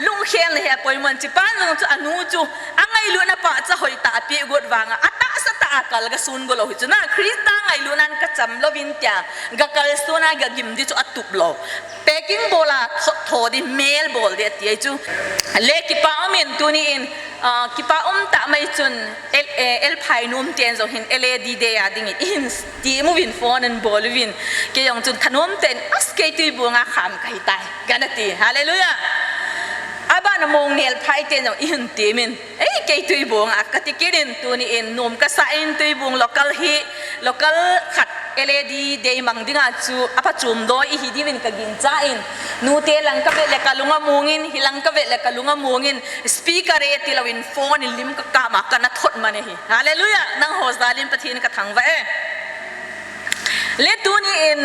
Lungkhelna hi apoimo in, hiche pan jong chu anu chu angailutna pahcha hoitah apeh got vanga, atahsa tah a kal gasun go lou hi chu na. Christa ngailutnan kacham louvin tia, gakalson a gagim ding chu atup lou. Pek King bola tho, tho di mel bol di ati ai chu. Le kipa um in tuni in, ah, kipa um ta mai chun el, eh, el phai num ten jong hin L A D day a ding in, i hin ti mu vin phone in bol vin. Kei jong chun thanom ten as kei tui bunga kham kai tai. Gana ti. Hallelujah. Aba na mong nel phai ten jong i hin ti min. Ei, kei Tuibung a ka ti kit in tuni in nom ka sa in Tuibung local hi, local khat L A D day mang dinga chu a phachom doi i hi diuvin ka gincha in. Nute lang ka vet le ka lung a mong in, hi lang ka vet le ka lung a mong in, speaker e ti lo in phone in lim ka kap a ka na thot man e hi. Hallelujah! Nangho jal in Pathen ka thangvah e. Le tuni in,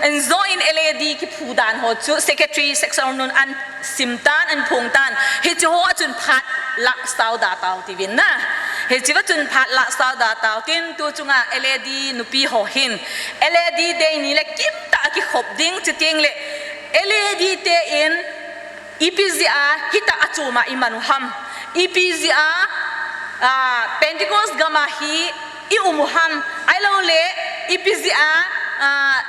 in zo in L A D kiphu dan ho chu secretary section nun an sim tan, an phong tan. Hiche ho a chun phat la sao da tau ti vin na. Hiche va chun phat la sao da tau tin tu chunga L A D nupi ho hin L A D day ni le kim ta kikhop ding chi ting le L A D te in Ipi jeh a hita a chom a i man u ham. Ipi jeh a, ah, Pentecost gam a hi i um u ham. Ahilou le, ipi jeh a, ah,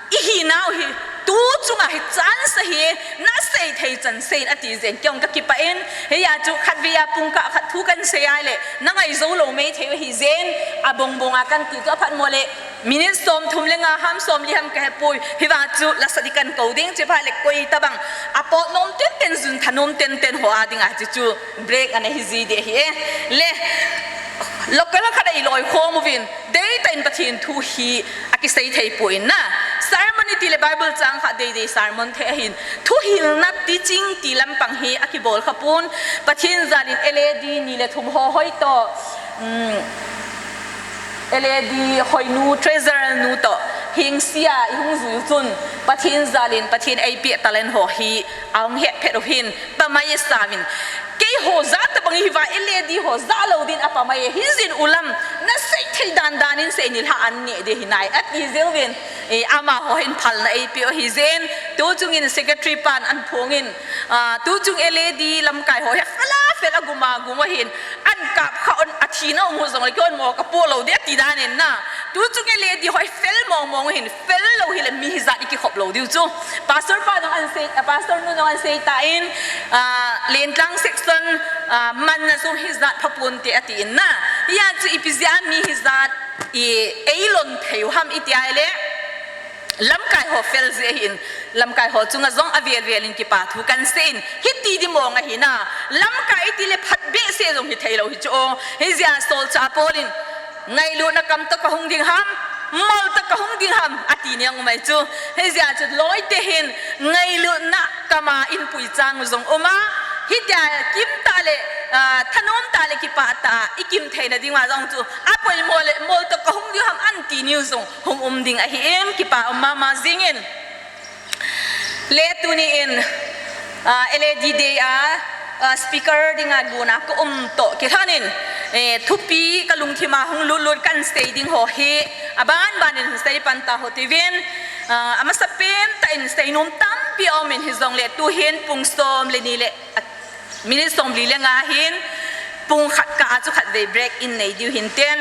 i hinau hi. Tu chunga hi chance hi, na sei thei chan sei in a ti jeng kei jong ka kipah in. Hia chu khatvei a pung kah khat thu kan sei a le, na ngai jou lou mei thei u hi jeng, a bong bong a kan ti chu a phat mo le, Minute som thum le nga ham, som li ham ka he poi. Hi va chu la sa di kan ko ding, chi pha le koi ta bang. A pot nom ten ten, jun tha nom ten ten ho a ding a chi chu break ana hi ji de hi e. Le, local khat a i loi khom uvin. Dei ta in Pathen thu hi a kisei thei poi na. Sermon i ti le Bible chang kha dei dei sermon thei ahin. Thuhilna teaching ti lampang hi a kibol kha pon. Pathen jal in L A D ni le thum ho hoi to. Um, L A D hoinu, treasurer nu to, hingsia i hung jui u chun, Pathen jal in, Pathen eipeh talent ho hi, a hung het phet u hin, pamai e sa vin. Keiho ja tabang hi va, L A D ho ja lou din a pamai e, hi jin u lam, na sei thei dan dan in sei ni lha an neh de hi nai, a ti jeng uvin, e, amaho hin phalna eipeh u hi jin, tu chung in secretary pan an phong in, a, tu chung L A D lamkai ho hi, fel a fel a gum a gum u hin, An kap kha un a thina um u jong le kei un mo ka po lou dia ti dan in na. Tu chung L A D ho i fel mong mong hin fel lou hile mi hijat i kikhop lou diu chu. Pastor pa jong an sei, ah, pastor nu jong an sei ta in, ah, Lentlang section, ah, man na jong hijat pha pon te a ti in na. Hia chu ipi jeh a mi hijat i ei lon thei u ham i ti a le. Lamkai ho fel jeh hin, lamkai ho chunga jong a vel vel in kipa thu kan sei in, hiti di mong ahi na, lamkai i ti le phat behseh jong hi thei lou hi chu o, hijeh a solchah Paul in, ngailutna kam toh ka hung ding ham, mol toh ka hung ding ham, a ti niang um ai chu, hijeh a chu loi te hin, ngailutna kam a in pui chang u jong um a, hitia kim ta le, ah, thanom ta le kipa ta, i kim theina ding uva jong chu, a poimo le, mol toh ka hung ding ham an ti niu jong, Hung um ding ahi in, kipa um mama jing in. Le tuni in, ah, L A D day a, ah, speaker ding a gun a ka um toh kilhon in, eh, thupi ka lungthim a hung lut lut kan sei ding ho hi, a ban ban in sei pan ta ho ti vin, ah, a masa pen ta in sei nom tampi a um in hi jong le tu hin pung som le ni le Minute som li le nga hin, pung khat kah a chu khat vei break in nei diu hin ten.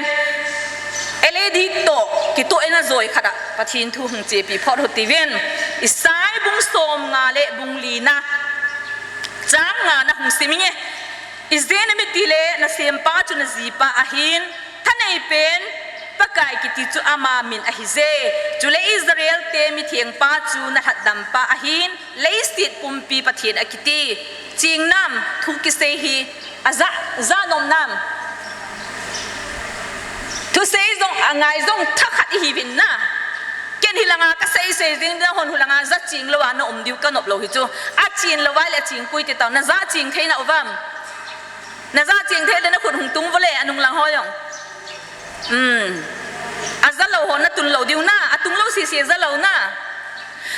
L A D toh, kitoh in a joi khat a, Pathen thu hung chepi phot u ti vin. Isai bung som nga le bung li na. Chang nga na hung sim inge. I jen a mi ti le, na sempa chu na jipa ahin. Thanei pen, Pakai kiti chu ama min ahi je. Chule Israel te mithengpa chu na lhatdampa ahin, leiset pumpi Pathen akiti. Ching nam, thu kisei hi, aja, ja nom nam. Thusei jong, angai jong, thakhat ihi vin na. Ken hilanga kasei sei jing, nahon hulanga ja ching lou a na um diu ka nop lou hi chu. Achin lou vai le ching pui ti tau, na ja ching thei na uvam. Na ja ching thei le na khut hung tung vo le, anung lang ho jong. Um. A ja lou ho na tun lou diu na, a tung lou sisi a ja lou na.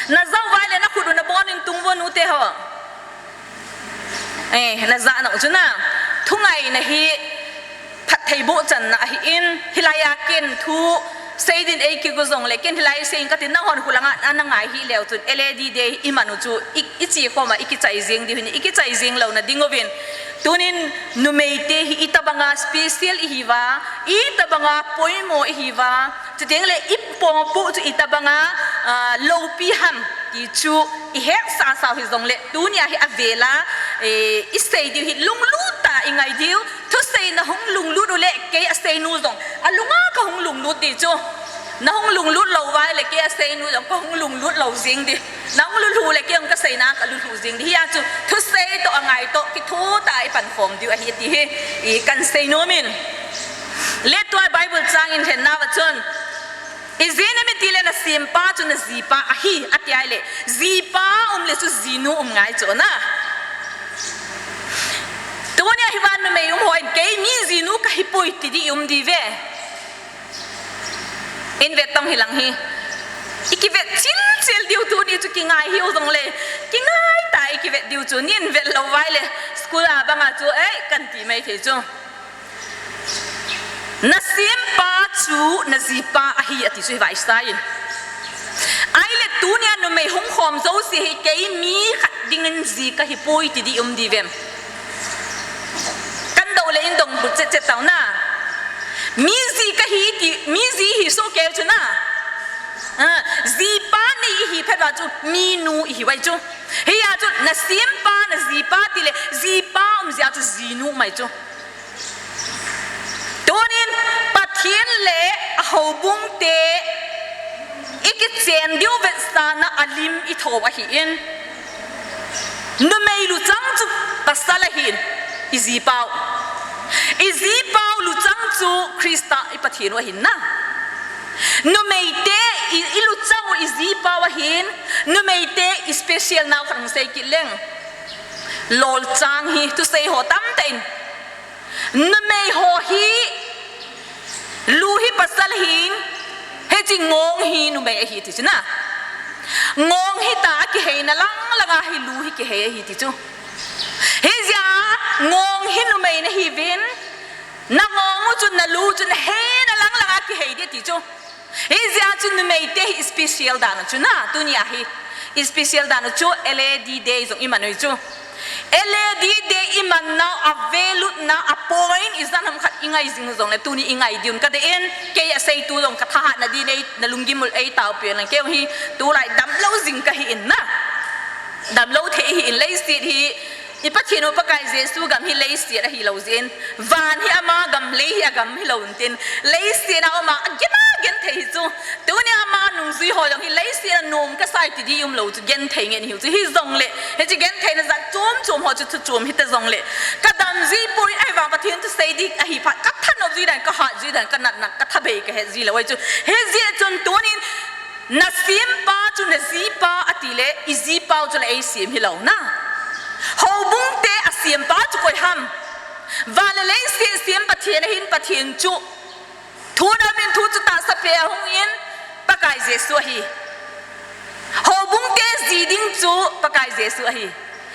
Na ja u vai le na khut u na bon in tung vo nu te ho. Eh, na ja na u chu na. Thungai na hi phatthei boh channa ahi in, hilai a ken thu Seidin ei kigo jong le, ken hilai seiyin kati nahon hulanga, na ngai hi leu chun, L A D day i man u chu, i, i chi khoma, i kichai jing diu hin, i kichai jing louna ding uvin. Tunin, numei te hi i tabanga special i hiuva, i tabanga poimo i hiuva, chuteng le i poimo chu i tabanga, ah, loupi ham. Ti chu i hetsah sah u hijongle, tunia hi avel a, eh, i sei diu hi lunglut tah a i ngai diu, thusei na hung lunglut u le kei a seinu jong, a lunga ka hung lunglut di chu. Na hung lunglut lou uva le kei a seinu jong ka hung lunglut lou jing di. Na hung lulhu le kei jong ka seina ka lulhu jing di. Hia chu thusei toh a ngai toh kithoa i pankhom diu ahi ti hi i kan sei nom in. Le tua Bible chang in lhen nauva chun, ijeh inem itile na sempa chu na jipa ahi, ati ahile, jipa um le chu jinu um ngai chu na. Tunia hi vannumei um hon, kei mi jinu ka hipoi ti di i um di ve. In vet tong hilang hi. I kivet chil chil diu tuni chu kingai hiu jongle, kingai tah a i kivet diu chu, nin vet lou uva le, school a banga chu, ei, kan ti mai thei chu. Na sempa chu na jipa ahi ati chu hi vaisai in. Ahile tunia numei hung khom jouse hi kei mi khat dingin ji ka hipoi ti di um di vem. Kan dou le in dong bu chet chet tau na. Mi ji ka hi ti, mi ji hi so keu chu na. Ah, jipa nei i hi phet uva chu minu i hi uve chu. Hia chu na sempa na jipa tile jipa um jeh a chu jinu um ahi chu. Tunin Pathen le a houbung te i kichen diu vetsahna a lim i tho ahin. Numei luchang chu pasal ahin, i jipau. I jipau luchang chu Christa i Pathen u ahin na. Numei te i, i luchang u i jipau ahin, numei te i special nau khat hung sei kit leng. Lolchang hi thusei ho tamtah in. Numei ho hi, lu hi pasal ahin, hiche ngong hi numei ahi ti chu na. Ngong hi tah a kiheina lang langa hi lu hi kihei ahi ti chu. Hijeh a ngong hi numei na hiuvin, na ngong u chun na lu chun heina lang langa kihei di ti chu. Hijeh a chu numei te hi special dan u chu na, tunia hi. Special dan u chu L A D Day jong i man u chu. L A D Day i man nau a value na a point ijat ham khat i ngai jing jongle tuni i ngai diu ka dein, kei a seitu jong ka thahatna di nei, na lunggim u ei taopi u lang kei hi tulai damlou jing ka hi in na. Damlou thei hi in leiset hi I Pathen u Pakai Jesu gam hi leiset ahi lou jeh in, van hi ama gam, lei hi a gam hi lou intin, leiset a um a, a gen a genthei hi chu. Tuni ama nungjui ho jong hi leiset a nom ka sai ti di um lou chu, genthei ngen hiu chu. Hijongle, hiche gentheina jat chom chom ho chu thu chom hita jongle, ka dam jui poi, ahivang Pathen thusei di ahi phat, ka thanop jui dan, ka hat jui dan, ka natna, ka thabei ka het jui lou ahi chu. Hijeh chun tunin, Na sempa chu na jipa ati le, i jipau chu le ei sem hilou na. Houbung te a sempa chu koi ham? Van le leiset sem Pathen ahin, Pathen chu. Thu na min thu chu tahsa pe a hung in, Pakai Jesu ahi. Houbung te ji ding chu Pakai Jesu ahi.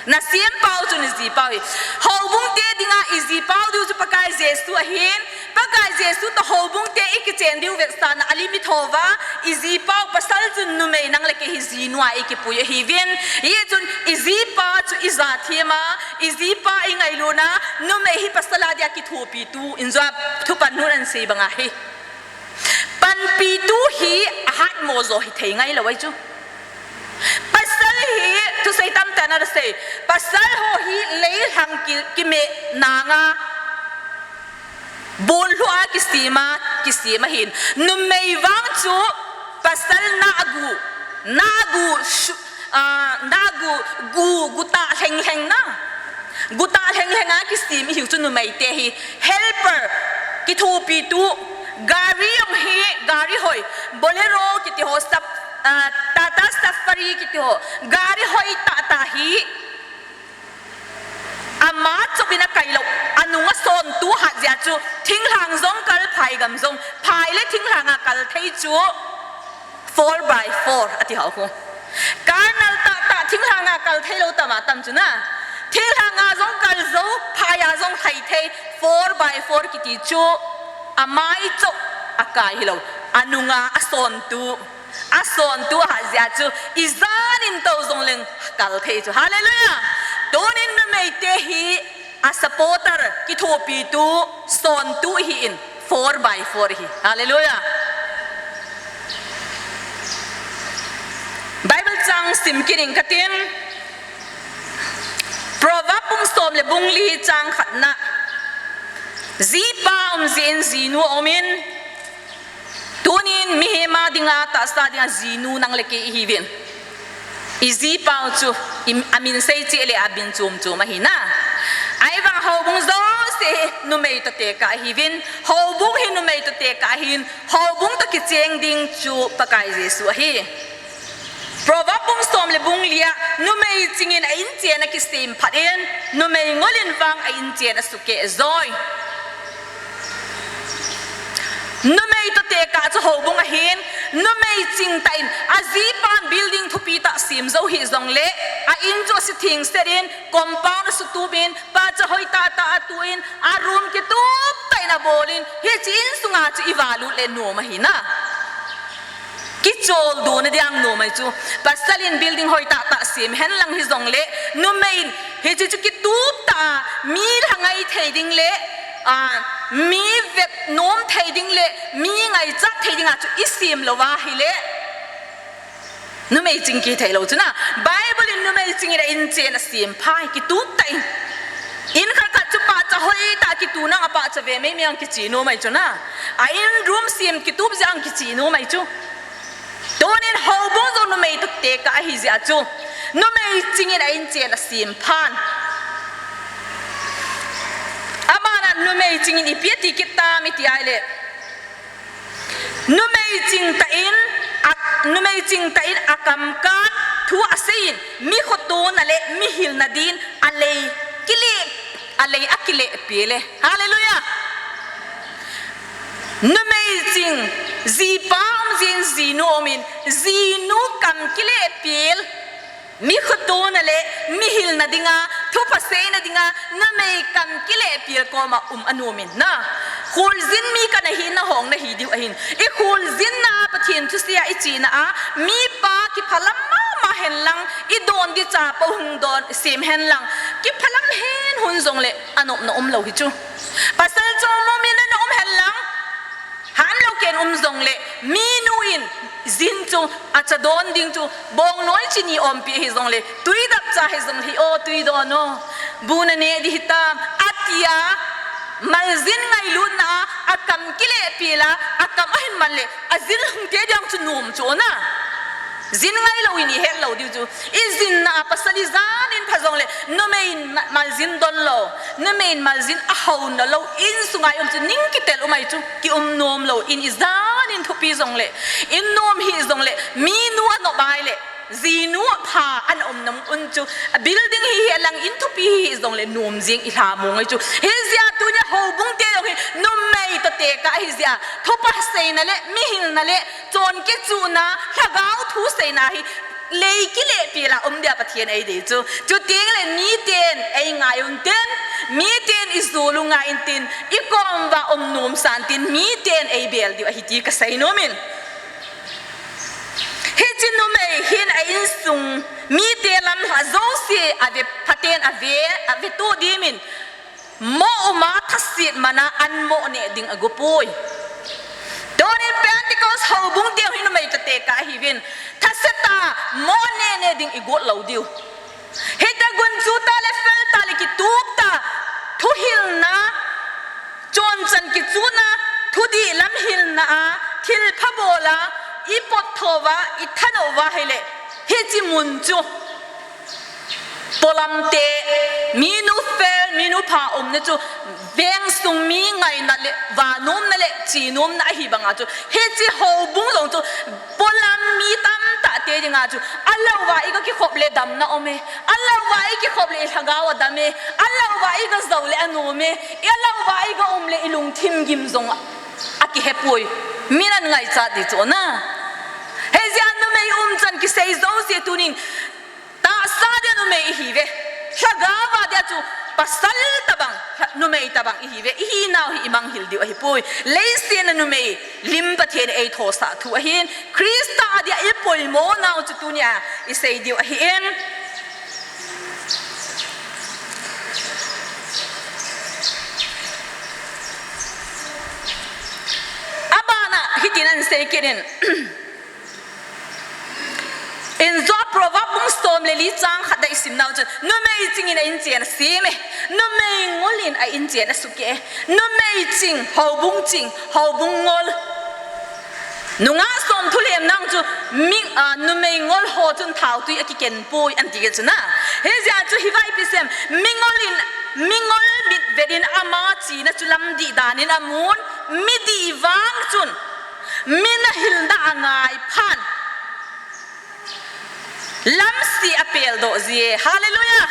Na sempau chu na jipau hi. Houbung te dinga i jipau diu chu Pakai Jesu ahin, Pakai Jesu toh houbung te i kichen diu vetsahna a lim i tho uva, i jipau pasal chu numei nang le kei hi jinu a i kipui ahiuvin. Hichun i jipa chu i ja them a, i jipa i ngailutna, numei hi pasal a dia kithopi tu in jua thupan nun an sei banga hi. Panpi tu hi a hatmo jo hi thei ngai lou ahi chu. Pasal hi, thusei tamtah na sei. Pasal ho hi leilhang ki, kimeh nanga. Bonlhu a kisem a, kisem ahin. Numei vang chu pasal na agu, na agu, shu, ah, na agu, gu, gu tah lheng lheng na. Gu tah lheng lheng a kisem ihiu chu numei te hi. Helper, kithopi tu, gari jong hi, gari hoi, Bolero kiti ho, sap, ah, Tata Safari kiti ho, gari hoi tah tah hi, ama chop in a kai lou, a nung a son tu hat jeh a chu, thinglhang jong kal, phai gam jong, phai le thinglhang a kal thei chu, four by four ati ho khu. Kar nal tah tah, thinglhang a kal thei lou tam a tam chu na. Thinglhang a jong kal jou, phai a jong thai thei, four by four kiti chu, amai chop a kai hilou, a nung a, a son tu, a son tu hat jeh a chu, i jan in tou jong leng kal thei chu. Hallelujah! Tunin numei te hi, a supporter, kithopi tu, son tu ihin, four by four ihi. Hallelujah! Bible chang Sim kit ing katin. Proverb bung som le bung li chang khatna. Jipa um jin jinu um in. Tunin mihem a dinga tahsa dinga jinu nang le kei ihiuvin. I jipa u chu i, amin sei cheh le abin chom chom ahi na. Ahivang houbung jouse hi numei toh tekah ahiuvin. Houbung hi numei toh tekah ahin. Houbung toh kicheng ding chu Pakai Jesu ahi. Proverb bung som le bung lia, numei chingin a inchen akisem phat in, numei ngolin vang a inchen asukeh joi. Numei toh tekah chu houbung ahin, numei ching tah in, ajipan building thupi tah sem jou hih jongle, a in chu asutheng set in, compound asutup in, pacha hoi tah tah atu in, a room kitup tah in abol in, hiche insunga chu ivalut le nom ahi na. Kichol dona ding nom ahi chu. Pasal in building hoi tah tah sem hen lang hijongle, numei in hiche chu kitup tah a, mi lhangai thei ding le, a, mi vet nom thei ding le, mi ngaichat thei ding a chu isem lou va ahile. Numei ching kithei lou chu na. Bible in numei chingin a inchen asem pha hi kitup tah in. In khat khat chu pacha hoi tah kitup nang a pacha ve mei mei ang kichi nom ahi chu na. A in room sem kitup jeh ang kichi nom ahi chu. Tunin houbung jong numei toh tekah ahi jeh a chu. Numei chingin a inchen asem phan. Abana numei chingin ipi ati kit tam iti ahile. Numei ching tah in, a, numei ching tah in akamkat thu asei in, mi khotona le mi hilna din alei kile, alei akile pile. Hallelujah. Numei ching, jipa um jin jinu um in, jinu kam kile pil. Mi khotona le mi hilna dinga, thupha seina dinga, numei kam kile pil koma um anom in na. Kholjin mi kana hina hong nahi diu ahin. Ikholjinna Pathen thusei a ichena a, mipa kiphalam mama hen lang, idon ding cha po hung don sem hen lang. Kiphalam hen hun jongle, anopna um lou hi chu. Pasal chom momin ana um hen lang. Ham lou ken um jongle, minu in jin chu, acha don ding chu, bongnoi chini ompi hijongle, tui dap cha hijongle, o tui don o, bu naneh ding hitam, atia, maljin ngailutna a, akam kile pila, akam ahin man le, ajin hung te ding chu nom chu na. Jin ngai lou in ihet lou diu chu. Ijinna a pasal ijanin pha jongle, numei in ma-, maljin don lou, numei in maljin ahou na lou, insunga i um chu ning kitel um ahi chu, ki um nom lou, in ijanin thupi jongle, in nom hih jongle, minu anop ahile, jinu apha ana um nam un chu, a building hi hi alang in thupi hi jongle, nom jing ilha mong ahi chu. Hijeh a tunia houbung te jong hi, numei toh tekah ahi jeh a, thupha seina le, mi hilna le, chon kichuhna, lhagao thu seina hi, lei kile pila um dia Pathen eidei chu. Chuteng le miten eingai un ten, miten ijol u ngai in tin, ikom uva um nom san tin, miten eibel diu ahi ti kasei nom in. Hiche numei hin a insung mite lam lha jouse ave phaten ave, ave to dimin. Mo uma thaset mana an mo neh ding ago poi. Tunin Pentecost houbung teu hi numei toh tekah ahiuvin. Thaset a mo neh neh ding igot lou diu. Hita gunchu ta le fel ta le kitup ta. Thuhilna. Chonchan kichuhna. Thudih lam hilna a. Thilpha bol a. Ipot thouva. Ithanou va hile. Hiche mun chu. Polam te, minu fel, minu pha umna chu, veng sung mi ngaina le, vanomna le, chinomna ahi banga chu. Hiche houbung jong chu, polam mi tamtah te dinga chu, alouva iga kikhop le damna um e, alouva ikikhop le ilhagao adam e, alouva iga jou le anom e, alouva iga um le ilungthim gim jong akihe poi. Min angaichat ding chu na. Hijeh a numei umchan kisei jouse tunin, Tahsa dia numei ihiuve. Lhagao va dia chu pasal tabang, numei tabang ihiuve. Ihinau hi imanghil diu ahipoi. Leiset a numei lim Pathen in eithosah thu ahin. Christa dia ipoimo nau chu tunia isei diu ahin. Abana hitin ahin sei kit in. In Job Proverb bung som le li chang khat a i sim nau chun, numei chingin a inchen asem e, numei ngolin a inchen asukeh e, numei ching, houbung ching, houbung ngol. Nungah som thu lhem nau chu, mi, a, numei ngol ho chun thaotui akiken poi, ati kit chu na. Hijeh a chu hiva ipi sem, mi ngolin, mi ngol mitvet in ama chena chu lamdih danin amun, midih vang chun, min ahilna angai phan. Lamse apeldoh jie. Hallelujah.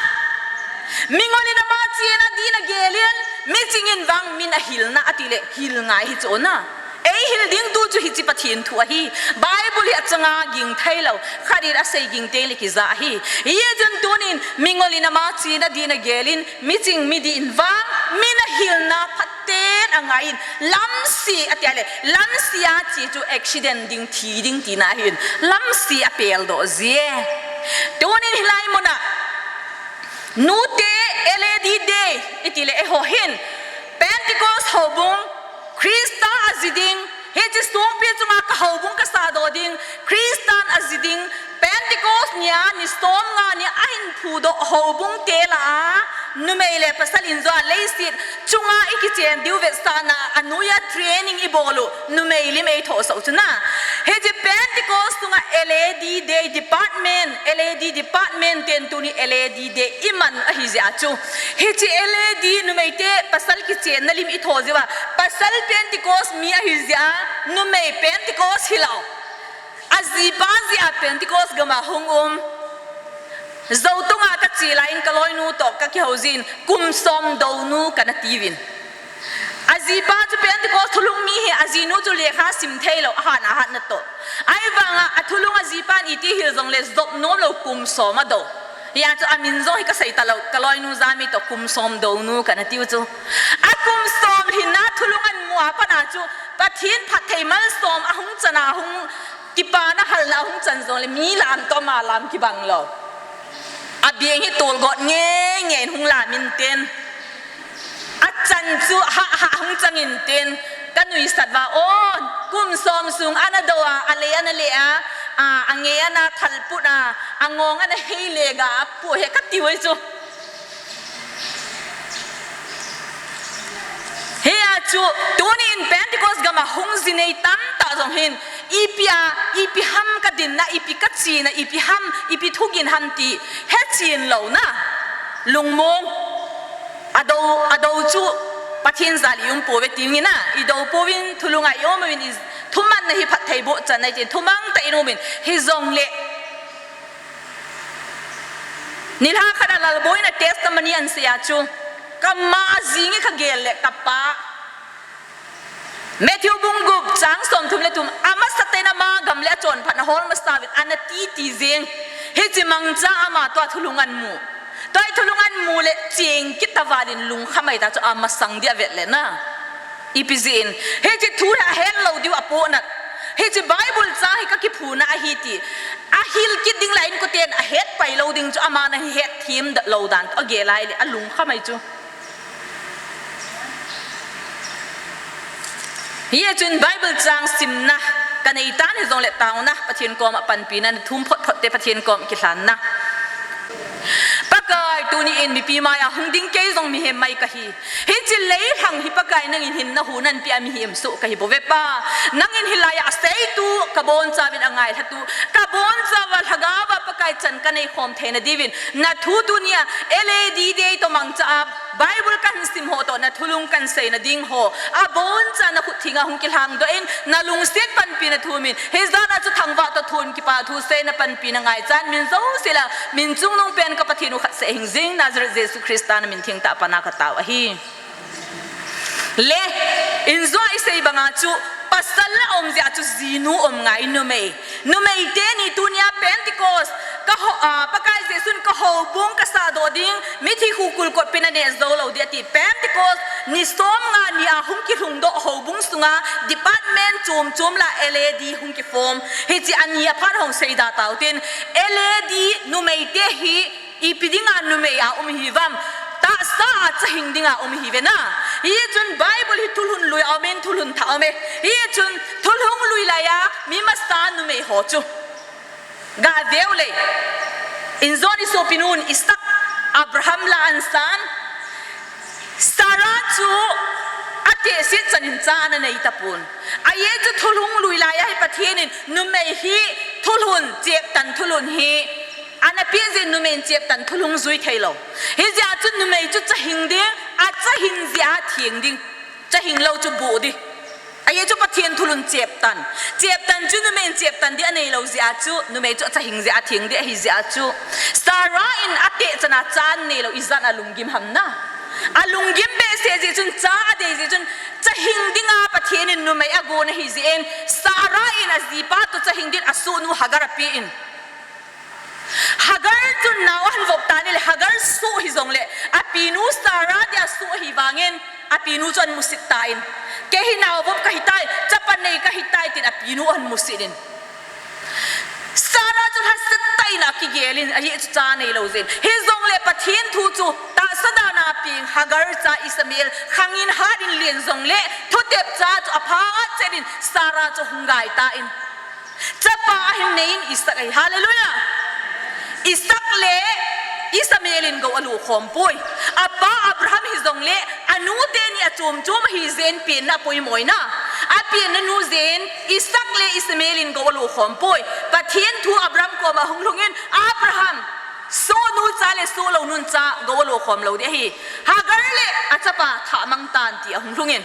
Mi ngolin ama chena din agelin, mi chingin vang min ahilna atile, hil ngai hi chu na. Ei hil ding tu chu hiche Pathen thu ahi. Bible hi achanga ging thei lou, khat in asei ging teng le kija ahi. Hijeh chun tunin, mi ngolin ama chena din agelin, mi ching midih in vang, min ahilna phaten angaiyin, lamse ati a le, lamse a che chu accident ding, thi ding tina ahin, lamse apeldoh jie. Tunin hilai muna, nute L A D Day, iti le eiho hin, Pentecost houbung, Christa aji ding, hiche songpi chunga ka houbung ka sadoh ding, Christan aji ding, Pentecost nia, ni somnga ni ahin phudoh houbung te lah a, numei le pasal in jong leiset chunga i kichen diu vetsahna a noiya training i bol u, numei lim ei thohsah u chu na. Hiche Pentecost chunga L A D Day department, L A D department ten tuni L A D Day i man ahi jeh a chu. Hiche L A D numei te pasal kichenna lim i thoh jeh uva, pasal Pentecost mi ahi jeh a, numei Pentecost hilou. Ajipa jeh a Pentecost gam a hung um. Jou tonga ka che lai in ka loinu toh ka kihou jin, kum som dounu kana tiuvin. Ajipa chu Pentecost thulhung mi ahi, ajinu chu lekha sim thei lou, ahat ahat na toh. Ahivanga athulhung ajipan iti hil jongle jop nom lou kum som adou. Hia chu amin jong hi ka sei talou, ka loinu Jami toh kum som dounu kana tiu chu. A kum som lhinna thulhung amu a pat a chu Pathen phatthei malsom ahung chan a hung Kipana halna ahung chan jongle mi lam toh ama lam kibang lou. Abeng hi tolgot ngei ngei in hung lam intin. Achan chu ha ha hung chang intin. Ka nuisat uva, o, kum som sung ana dou a, alei ana lei a, a, angei ana thalput a, angong ana hei le ga apu he ka ti uve chu. Hia chu, tuni in Pentecost gam a hung ji nei tamtah jong hin, ipi a, ipi ham ka dinna, ipi ka chena, ipi ham, ipi thugin ham ti, hechen louna, lungmong, adou, adou chu, Pathen jal i um pouve ti nge na, i dou pouvin, thulhung a i um uvin, i thumanna hi phatthei boh chan ahi tin, thumang tah in um in, hijongle, Nilhah khat a Lalboi in a testimony ahin sei a chu, ka ma jing e ka gel le ka pa. Matthew bung gup chang somthum le thum, amasa tah in ama gam le achonphatna hol masa uvin ana titi jing. Hiche mangcha a ama toh thulhung ahin mu. Tua thulhung ahin mu le cheng kit ta val in lungkham ahi ta chu amasang dia vet le na. Ipi jeh in, hiche thu hi ahet lou diu apohnat. Hiche Bible chang hi ka kiphuna ahi ti. Ahil kit ding lai in koten ahet pai lou ding chu aman ahi het them lou dan toh agel lai le alungkham ahi chu. Hijeh chun Bible chang simna, ka nei tan hijongle taona, Pathen koma panpina, na thum phot phot te Pathen koma kilhanna. Pakai, tuni in mipi maiya hung ding kei jong mihem mai kahi. Hiche leilhang hi Pakai nangin hin na hu nan pia mihem soh kahi bou ve Pa. Nangin hilai a aseitu, ka bonchauvin angailhatu, ka bonchauva lhagao a Pakai chan ka nei khom theina diuvin, na thu tunia, L A D Day toh mangcha a, Bible kahin sim ho toh na thulhung kahin seina ding ho, aboncha na khut thenga hung kilhangdoh in, na lungset panpina thumin, hijat a chu thangvah toh thum kipa thu seina panpina ngaichan min jouse lah a, min chungnung pen ka Pathen u khat seh hing jing, Nazareth Jesu Christa na min thengtah a pana ka tao ahi. Le, injua i sei banga chu, pasal a um jeh a chu jinu um ngai numei. Numei teni tunia Pentecost, ka ho, a, Pakai Jesun ka houbung ka sadoh ding, mithi khukul kot pin aneh jou lou ding ati. Pentecost, ni somnga ni a hung kilhungdoh houbung sunga, department chom chom lah L A D hung kiform. Hiche ani a phat hung seida tautin, L A D numei te hi, Ipi dinga numei a um ihiuvam, tahsa a chahing dinga um ihiuve na. Hichun Bible hi thulhun lui a um in thulhun thah a um e. Hichun thulhun lui laiya mi masa numei ho chu. Gah veu le. Injong i sopinu Isaac, Abraham lah a asan. Sarah chu ateh set chan in cha ana nei tapon. Ajeh chu thulhung lui lai ahi Pathen in numei hi thulhun cheptan thulhun hi. Ana peh jeh in numei in cheptan thulhung jui thei lou. Hijeh chun numei chu chahing ding, achahing jeh a theng ding. Chahing lou chu bu ding. Ajeh chu Pathen thulhun cheptan. Cheptan chu numei in cheptan ding anei lou jeh a chu, numei chu achahing jeh a theng ding ahi jeh a chu. Sarah in ateh chan a cha anei lou, ijat a lunggim ham na. Alunggim behseh jeh chun cha adei jeh chun chahing ding a Pathen in numei agon ahi jeh in, Sarah in ajipa toh chahing din asohnu Hagar apen. Hagar chun nao ahin vop tan ahile, Hagar soh hijong le, apinu Sarah dia soh ahi vangin, apinu chu ahin musit tan. Kei hi nao vop kahi tai, chapa nei kahi tai tin apinu ahin musit in. Sarah chun hahsat tah in akigel in, ajeh chu cha nei lou jeh in. Hijong le Pathen thu chu tahsa dan a peng Hagar cha Ishmael, khang in hat in len jong le, thutep cha chu aphat chet in, Sarah chu hung gai tan. Chapa ahin nei in Isaac ahi. Hallelujah. Isaac le Ishmael in gou alo khom poi. Apa Abraham hijong le anu teni achom chom ahi jeh in penna apoimo na. Apenna nu jeh in Isaac le Ishmael in gou alo khom poi. Pathen thu Abraham koma hung lhung in Abraham, sohnu cha le soh lou nun cha gou alo khom lou ding ahi. Hagar le achapa thah mang tan ti ahung lhung in.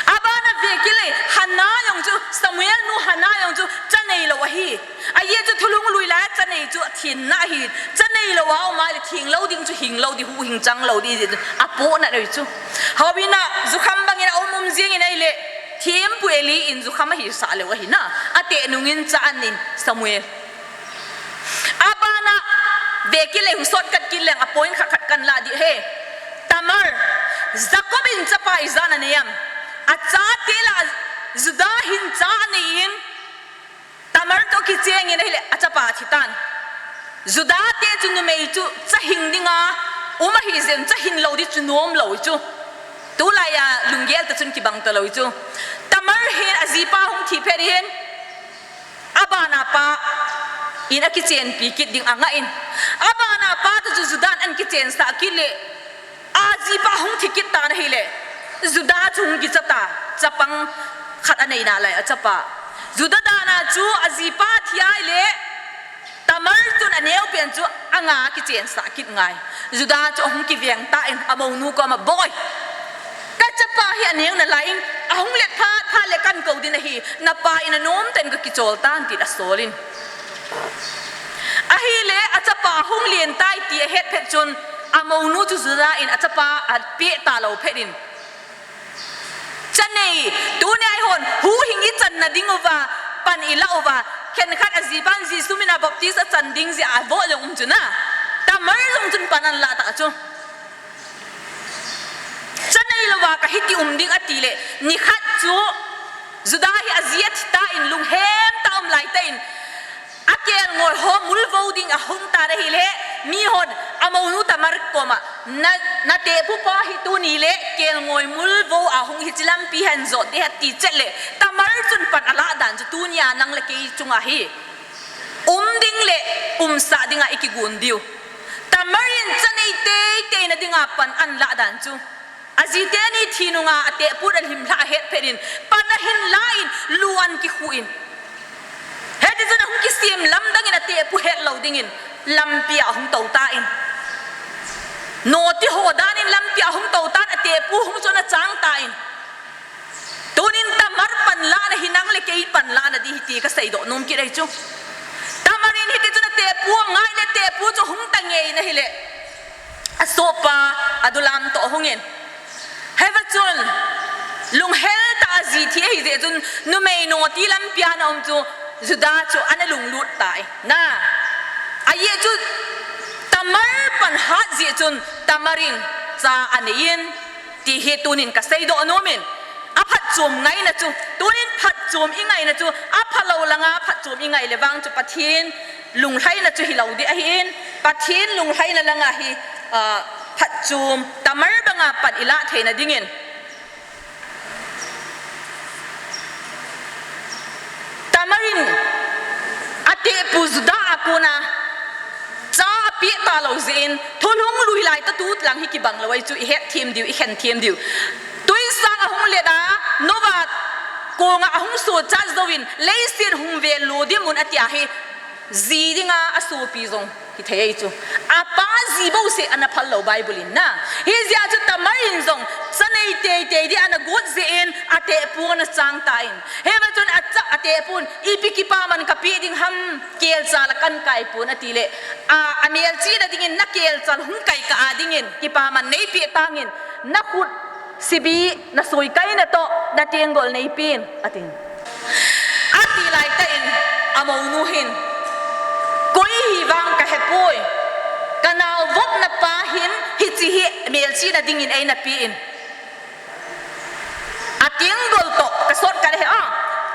Abana vekit le, Hannah jong chu, Samuel nu Hannah jong chu, cha nei lou ahi. Ajeh chu thulhung lui lai a cha nei chu, thenna ahi. Cha nei lou a um ahile, theng lou ding chu, hing lou ding, huhhing chang lou ding, apohnat ahi chu. Houin a, jukham bangin aum um jing in ahile, thempu Eli in jukham ahisah leu ahi na. Ateh nung in cha anein Samuel. Abana vekit le hung sot kit leng a point khat khat kahin lah ding ahi. Tamar, Jacob in chapa ijat a anei am. Achate lah a Judah hin cha anei in, Tamar toh kicheng in ahile achapa athi tan. Judah te chu numei chu chahing ding a um ahi jeh in chahing lou ding chu nom lou chu. Tulai a lunggel ta chun kibang talou chu. Tamar hin ajipa hung thi phat in, abana pa in akichenpi kit ding angah in. Abana pa toh chu Judah in ahin kichensah kit le, ajipa hung thi kit tan ahile, Judah chu hung kicha ta, chapang khat anei nalai a chapa. Judah dan a chu ajipa thi ahile, Tamar chun aneo pen chu anga akichensah kit ngai. Judah chu ahung kiveng tan, amounu koma, "Boi, kachapa hi aneo nalai in, ahung let phat phat le kahin kou ding ahi, napa in anom tah in kakichol tan," tin asol in. Ahile achapa ahung len tai ti ahet phat chun, amounu chu Judah in achapa apeh talou phat in, "Cha nei, tuni a eihon huhhing ichanna ding uva, pan ilah uva, khenkhat ajipan Jesu min a baptize achan ding jeh a avoh jong um chu na." Tamar jong chun pan ahin lah ta chu. "Cha nei louva kahi ti um ding," ati le, nikhat chu Judah hi aji athi tan, lunghem tah a um lai tan, akelngoi ho mulvo ding ahung tan ahile, mihon amounu Tamar koma, "Na, natehpu pa hi tuni le kelngoi mulvo ahung, hiche lampi hin jot ding ahi," ati chet le, Tamar chun pan alah dan chu tuni a nang le kei chunga hi um ding le umsah dinga ikigon diu. Tamar in cha nei teitei na dinga pan ahin lah dan chu. Aji teni thi nunga atehpu alhim lha ahet phat in, pan ahin lah in, lu ahin kikhu in. Hiti chun ahung kisem lamdang in atehpu het lou dingin lampi a ahung tou tan. Noti ho dan in lampi a ahung tou tan, atehpu hung chun achang tan. Tunin Tamar panlahna hi nang le kei panlahna ding ahi ti kaseidoh nom kit ahi chu. Tamar in hiti chun atehpu angai le atehpu chu ahung ta ngei in ahile, asohpa Adullam toh ahung in. Hiva chun, lunghel tah a aji thi ahi jeh chun, numei noti lampi a ana um chu Judah chu ana lunglut tai. Na, ajeh chu Tamar pan hat jeh chun Tamar in cha anei in, ti hi tunin kaseidoh nom in, aphatchom ngaina chu, tunin phatchom ingaina chu, aphalou langa phatchom ingai le vang chu Pathen lunglhaina chu hilou ding ahin, Pathen lunglhaina langa hi, ah, phatchom Tamar banga pan ilah theina dingin. Tamar in a Tehpu Judah a kona cha apeh talou jeh in, thulhung lui lai tah tu lang hi kibang lou ahi chu, ihet them diu, ikhen them diu. Tuisang ahung let a, Noah konga ahung sochat jouvin, leiset hung vel lo ding un atia hi, ji dinga asopi jong hithei ahi chu. Apa ji bouseh ana phal lou Bible in na. Hijeh a chu Tamar in jong, cha nei teitei di ana got jeh in, atehpu ana chang tan. Hiva chun acha, atehpun, ipi kipaman kapeh ding ham, kelchal a kahin kai pon atile, a, amelchihna dingin nakelchal hung kai kah a dingin, kipaman neipeh tangin, nakhut sibi, nasoikai natoh, natenggol neipen, atin. Ati laitah in, amounu hin, koi hi vang kahepoi, kanaovopna pa hin, hiche hi melchihna dingin eina pen. Atenggol toh, kasot kale he, a,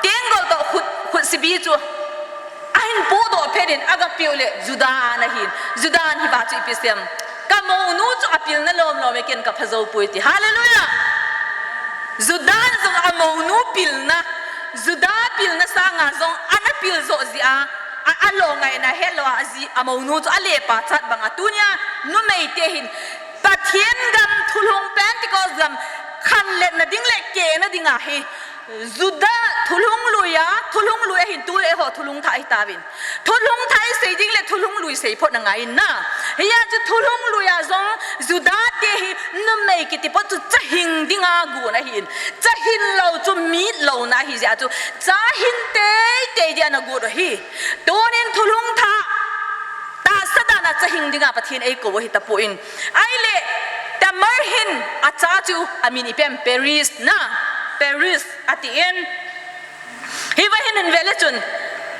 tenggol toh khut, khut sibi chu ahin podoh phet in, agapeh u le, Judah in ahin. Judah in hiva chu ipi asei em? Kamounu chu apilna lomlom e, ken kaphajou poi ati. Hallelujah! Judah in jong amounu pilna, Judah pilna sanga jong ana pil joh jeh a, a, alongaina helou a, aji, amounu chu alepa chat banga. Tunia, numeite hin, Pathen gam thulhung Pentecost gam khanletna ding le kehna dinga hi, Judah thulhung lui a, thulhung lui ahin tu eiho thulhung thah ahitauvin. Thulhung thah isei ding le thulhung lui sei phot angaiyin na. Hia chu thulhung lui a jong Judah te hi numei kiti phot chu chahing dinga gon ahin. Chahing lou chu mitlouna ahijeh a chu chahing teitei dia ana got u ahi. Tunin thulhung thah tahsa dan a chahing dinga Pathen eikou u ahitapon. Ahile, Tamar hin acha chu amin ipi em? Perez na. Perez atin. Hiva hin hin vele chun,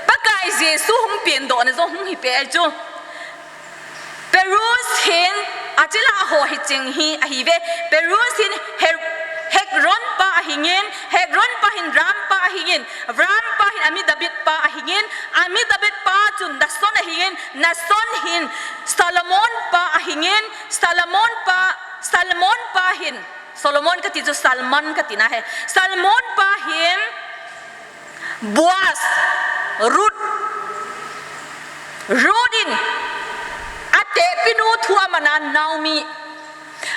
Pakai Jesu hung pendohna jong hung hipeh ahi chu. Perez hin, ache lah a ho hicheng hi ahiuve. Perez hin He-, Hezron pa ahingin, Hezron pa hin Ram pa ahingin, Ram pa hin Aminadab pa ahingin, Aminadab pa chun Nahshon ahingin, Nahshon hin Salmon pa ahingin, Salmon pa, Salmon pa hin, Solomon kati chu Salmon kati nahe. Salmon pa hin Boaz, Ruth, Ruth in atehpinu thu aman a Naomi.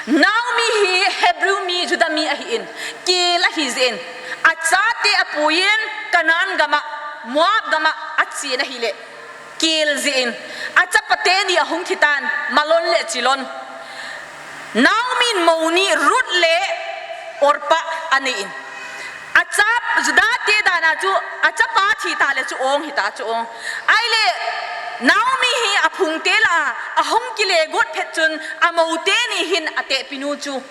Naomi hi Hebrew mi, Judah mi ahin, kel ahi jeh in, achate apuiyin Canaan gam a, Moab gam a achen ahile, kel jeh in, achapa teni ahung thitan, malon le chilon. Naomi in mou ni Ruth le Orpah anei in. Acha, Judah te dan a chu, achapa thi tale chu ong hita chu ong. Ahile, Naomi hi aphung te lah a, ahung kile got phet chun, amou teni hin atehpinu chu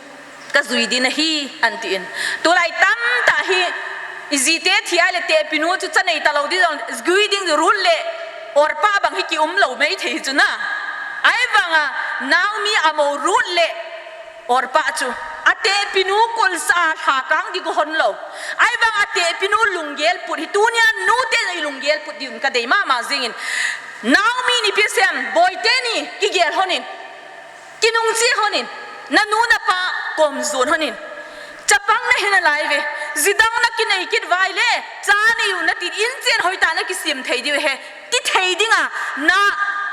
kajui ding ahi, ahin tin. Tulai tamtah hi, ijite thi ahile tehpinu chu cha nei talou ding jong, jui ding Ruth le Orpah bang hi kium lou maithei chu na. Ahivanga, Naomi amou Ruth le Orpah chu, atehpinu kolsa a lhakang ding go hon lou. Ahivanga atehpinu lunggel put hi, tunia nute jong ilunggel put diu in kadei mama jingin. Naomi in ipi asei em, boi teni, kigel honin. Kinungche honin, nanu napa kom jon honin. Chapang nahi nalai uve, jidang nakinei kit uva ahile, cha nei u natin, inchen hoitah a nakisem thei diu ahi, ti thei dinga, na,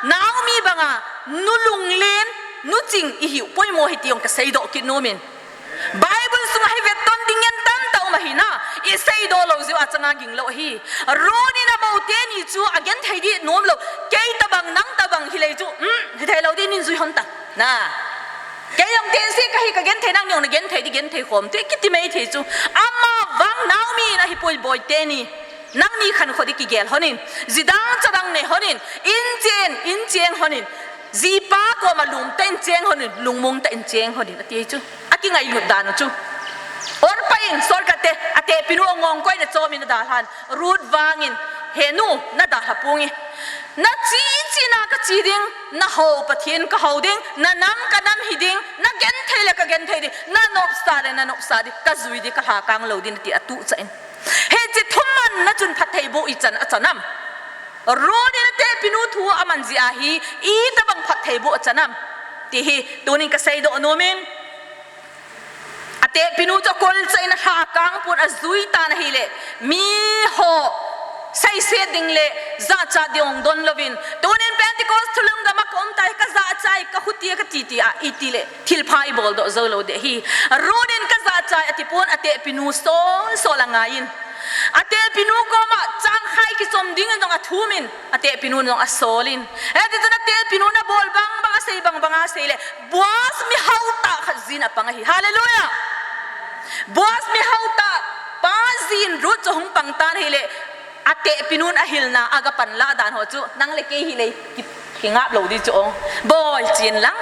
Naomi banga, nu lunglen, nu ching ihiu poimo ahi ti jong kaseidoh kit nomin. Bible sunga hi vetton ding ngen tamtah um ahi na, iseidoh lou jeh a changa ging lou ahi. Ruth in amou teni chu agenthei ding nom lou, kei tabang, nang tabang hilei chu, um, hithei lou ding nin jui hon ta. Na. Kei jong tense kahi kagenthei nang jong nagenthei ding genthei khom te kiti maithei chu. Amavang Naomi in ahipoi boi teni. Nangni khankho ding kigel honin. Jidang chadang nei honin. Inchen, inchen honin. Jipa koma lungtah in cheng honin. Lungmong tah in cheng honin. Ati chu. Akingailut dan u chu. Orpah in sorkar te. Atehpinu angong koina chomin adalhan. Ruth vangin, he nu, nadalha ponge. Nachi china kachi ding, nahou Pathen kahou ding, nanam kanam hi ding, nagenthei le kagenthei ding, nanopsa le nanopsa ding, kajui ding, kalhakang lou ding nati atuh chah in. Hiche thumanna chun phattheiboh ichan achan am? Ruth in atehpinu thu aman jeh a hi, itobang phattheiboh achan am? Ti hi, tunin kaseidoh nomin. Atehpinu chu akolcha in alhakang pon ajui tan ahile, miho seiset ding le Jachat ding hung don louvin, tunin Pentecost thulhung gam a ka um tai, ka jachat, ka khuti, ka titi a, iti le, thilpha i bol doh jou lou ding ahi. Ruth in ka jachat ati pon, a tehpinu sol sol a ngai in. A tehpinu koma changkhai kichom ding in jong a thum in, a tehpinu jong a sol in. Hiti chun a tehpinu na bol bang bang a sei bang bang a sei le, Boaz mi hao tah khat jin a pang ahi. Hallelujah! Boaz mi hao tah pa jin Ruth chu hung pang tan ahile, a tehpinun a hilna a ga pan lah dan ho chu, nang le kei hile ki, kingap lou di chu o. Boi chin lang.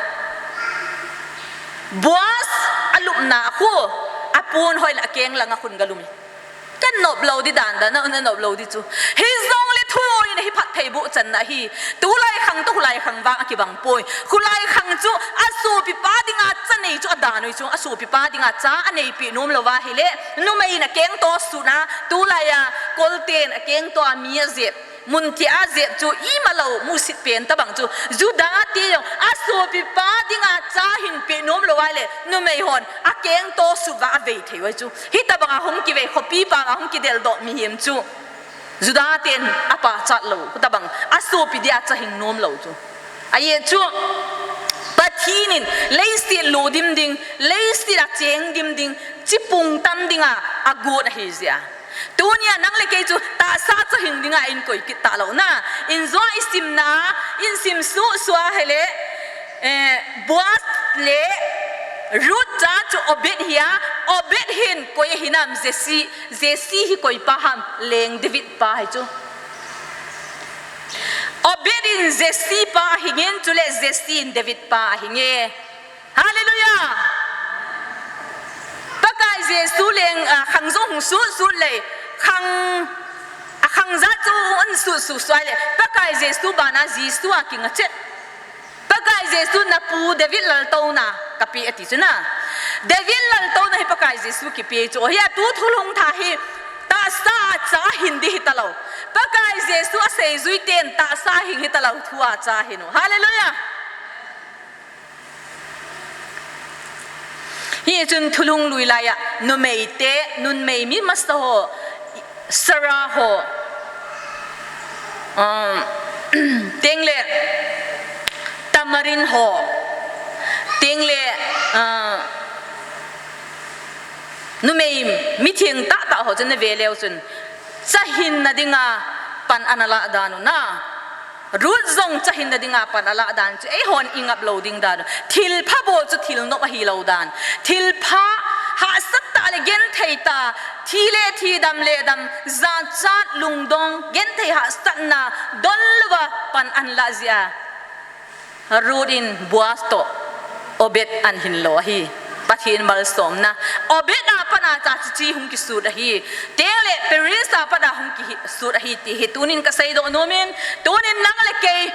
Boaz a lupna a khu, a pon hoi le a keng lang a khun ga lum e. Ka nop lou di dan dan, na, na nop lou di chu. Hijongle thu in hi phatthei boh channa ahi. Tulai khang toh khulai khang vang a kibang poi. Khulai khang chu a sopipa dinga cha nei chu a dan ui chu. A sopipa dinga cha a neipi nom lou va ahile, numei in a keng toh sut na, tulai a kolten a keng toh a mi a jep, mun thia a jep chu ima lou musit pen tabang chu. Juda te jong a sopipa dinga cha hin pe nom lou va ahile, numei hon a keng toh sut va a vei thei ui chu. Hitabang a hung kivei, khopi pang a hung kidel doh mihem chu. Juda ten a pachat lou, hitabang a sopi dia cha hing nom lou chu. Ajeh chu, Pathen in leiset lo dim ding, leiset a cheng dim ding, chipung tam dinga a got ahi jeh a. Tunia nang le kei chu tahsa cha hing dinga in koi kit ta lou na. In jong i simna, in sim suh suh ahile, eh, Boaz le Ruth cha chu Obed ahi a, Obed hin koi ahi nam? Jesse, Jesse hi koi pa ham? Leng David pa ahi chu. Obed in Jesse pa ahing in, chule Jesse in David pa ahing e. Hallelujah! Pakai Jesu leng, ah, khang jong hung sut sut le, khang, a khang jat chu un sut sut suai le, Pakai Jesu bana Jesu a kinga chet. Pakai Jesu na pu David laltouna ka pe ati chu na. David laltouna hi Pakai Jesu kipe chu. Hia tu thulhung thah hi tahsa a cha hin di hita lou. Pakai Jesu a seijui ten tahsa hing hita lou thu a cha hin u. Hallelujah! Hichun thulhung lui lai a, numei te, numei mi masa ho, Sarah ho, um, tengle Tamar in ho, tengle, uh, numei mitheng tah tah ho chun na ve leu chun, cha hinna dinga pan ana lah dan u na. Ruth jong cha hinna dinga pan a lah dan chu, eihon i ngap lou ding dan. Thilpha bol chu thil nop ahi lou dan. Thilpha hahsat tah le genthei tah, thi le thi, dam le dam, jachat, lungdong, genthei hahsatna don louva pan ana lah jeh a, Ruth in Boaz toh Obed ana hin lo ahi. Pathen malsomna. Obed a pat a cha chu chi hung kisut ahi. Tengle Perez a pat a hung kisut ahi ti hi tunin ka seidoh nom in, tunin nang le kei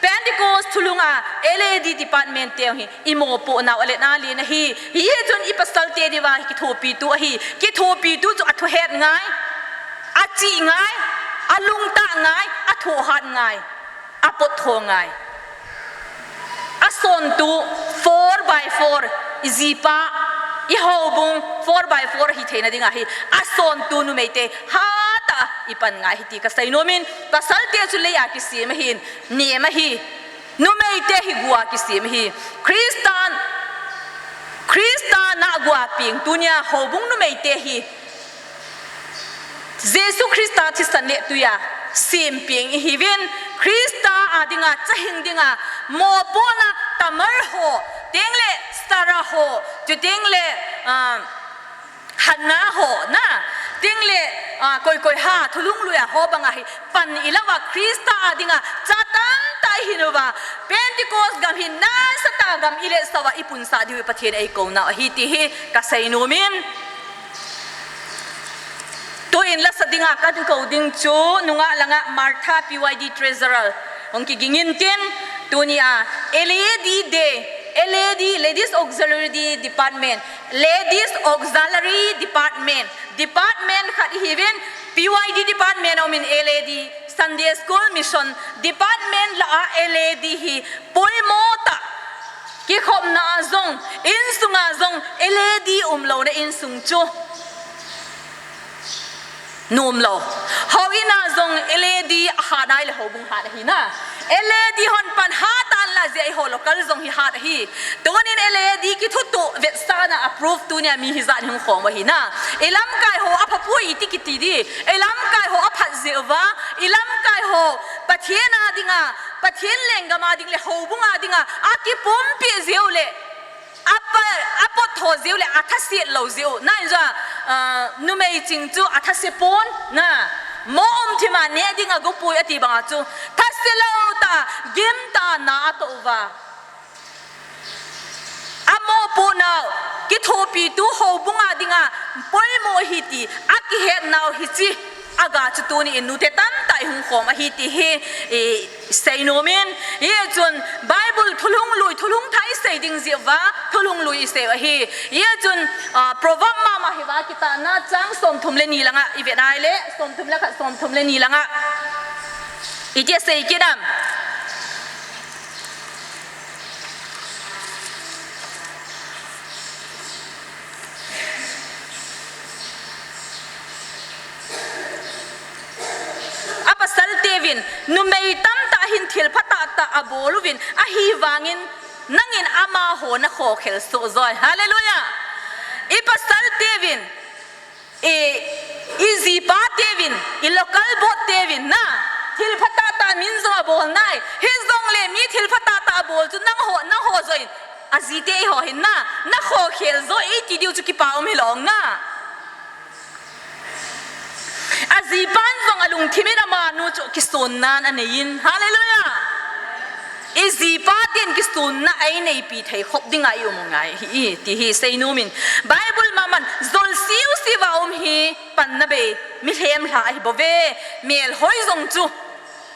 Pentecost thulhung a L A D department te hi i mopoh nau a let a len ahi. Hichun i pasal te diuva kithopi tu ahi. Kithopi tu chu a thuhet ngai, a chih ngai, a lungtah ngai, a thohhat ngai. A pot tho ngai. A sontu four by four, i jipa, i houbung four by four hi theina dinga hi, a sontu numei te hatah a i pan ngai ahi ti ka seinom in, pasal te chu lei a kisem ahin, nem ahi, numei te hi gua kisem ahi. Christian, Christa na gua peng tunia houbung numei te hi, Jesu Christa thisan le tui a sem peng i hiuvin, Christa a dinga, cha hing dinga, mopohna Tamar ho, tengle Sarah ho, chuteng le, ah, Hannah ho na, tengle, ah, koi koi ha, thulhung lui a ho banga hi, pan i louva Christa a dinga, cha tamtah i hin uva, Pentecost gam hi nasatah a gam i letsah uva i punsah diu hi Pathen eikou nau ahi ti hi ka seinom in. Tuin lasa dinga kakou ding chu, nungah langa Martha P Y D Treasurer hung kiging intin, tunia L A D Day, L A D, Ladies Auxiliary Department, Ladies Auxiliary Department, department khat i hiuvin, P Y D department a um in L A D, Sunday School, Mission department lah a L A D hi poimo tah, kikhopna a jong, insunga jong L A D umlouna insung chu. Nom lou. Houin a jong L A D ahat nai le houbung hat ahi na. L A D hon pan hat tan la jeh a eiho local jong hi hat ahi. Tunin L A D kithutoh vetsahna a proof tunia mi hijat hung khom u ahi na. Ilamkai ho apha poi iti kiti di. Ilamkai ho aphat jeh uva. Ilamkai ho Pathen a dinga, Pathen lenggam a ding le houbung a dinga akipumpi jeh u le. Apa, apot tho jeh u le, athaset lou jeh u. Na injo, ah, numei ching chu athase pon, na. Mo um thima ne dinga gopui ati banga chu. Thase lou ta, gim ta na atoh uva. Amo pona, kithopitu houbung a dinga, poimo ahi ti, akihet nau hiche. Aga chu tuni in nute tamtah i hung khom ahi ti hi, i, seinom in. Hichun Bible thulhung lui, thulhung thah i sei ding jeh uva, thulhung lui i sei u ahi. Hichun, ah, Proverb mama hi va kitahna chang somthum le ni langa, i vet nai le, somthum le khat, somthum le ni langa. Iti asei kit am. Apasal teuvin, numei tamtah hin thil phatah tah abol uvin, ahivangin nangin amaho nakhokhel soh joi. Hallelujah. I pasal teuvin, i, i jipa teuvin, i local board teuvin na, thil phatah tah min jong abol nai. Hijongle mi thil phatah tah abol chu nangho, nangho joh in, ajite eiho hin na, nakhokhel joi iti diu chu kipa um hilou na. Ajipan jong alungthim in amanu chu kisonnan anei in. Hallelujah. I jipa ten kisonna eineipi thei khop dinga i um u ngai hi, ti hi seinom in. Bible maman jol siu siu a um hi panna bei, mihem lha ahi bouve, melhoi jong chu.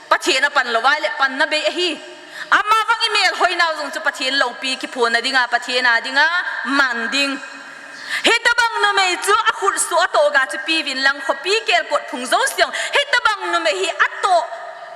Pathen apan lou vai le panna bei ahi. Amavang i melhoi nau jong chu Pathen loupi kiphonna dinga, Pathen a dinga man ding. Hitabang numei chu akhut su atoh ga chu piuvin lang khopi kelkot phung jouse jong. Hitabang numei hi atoh,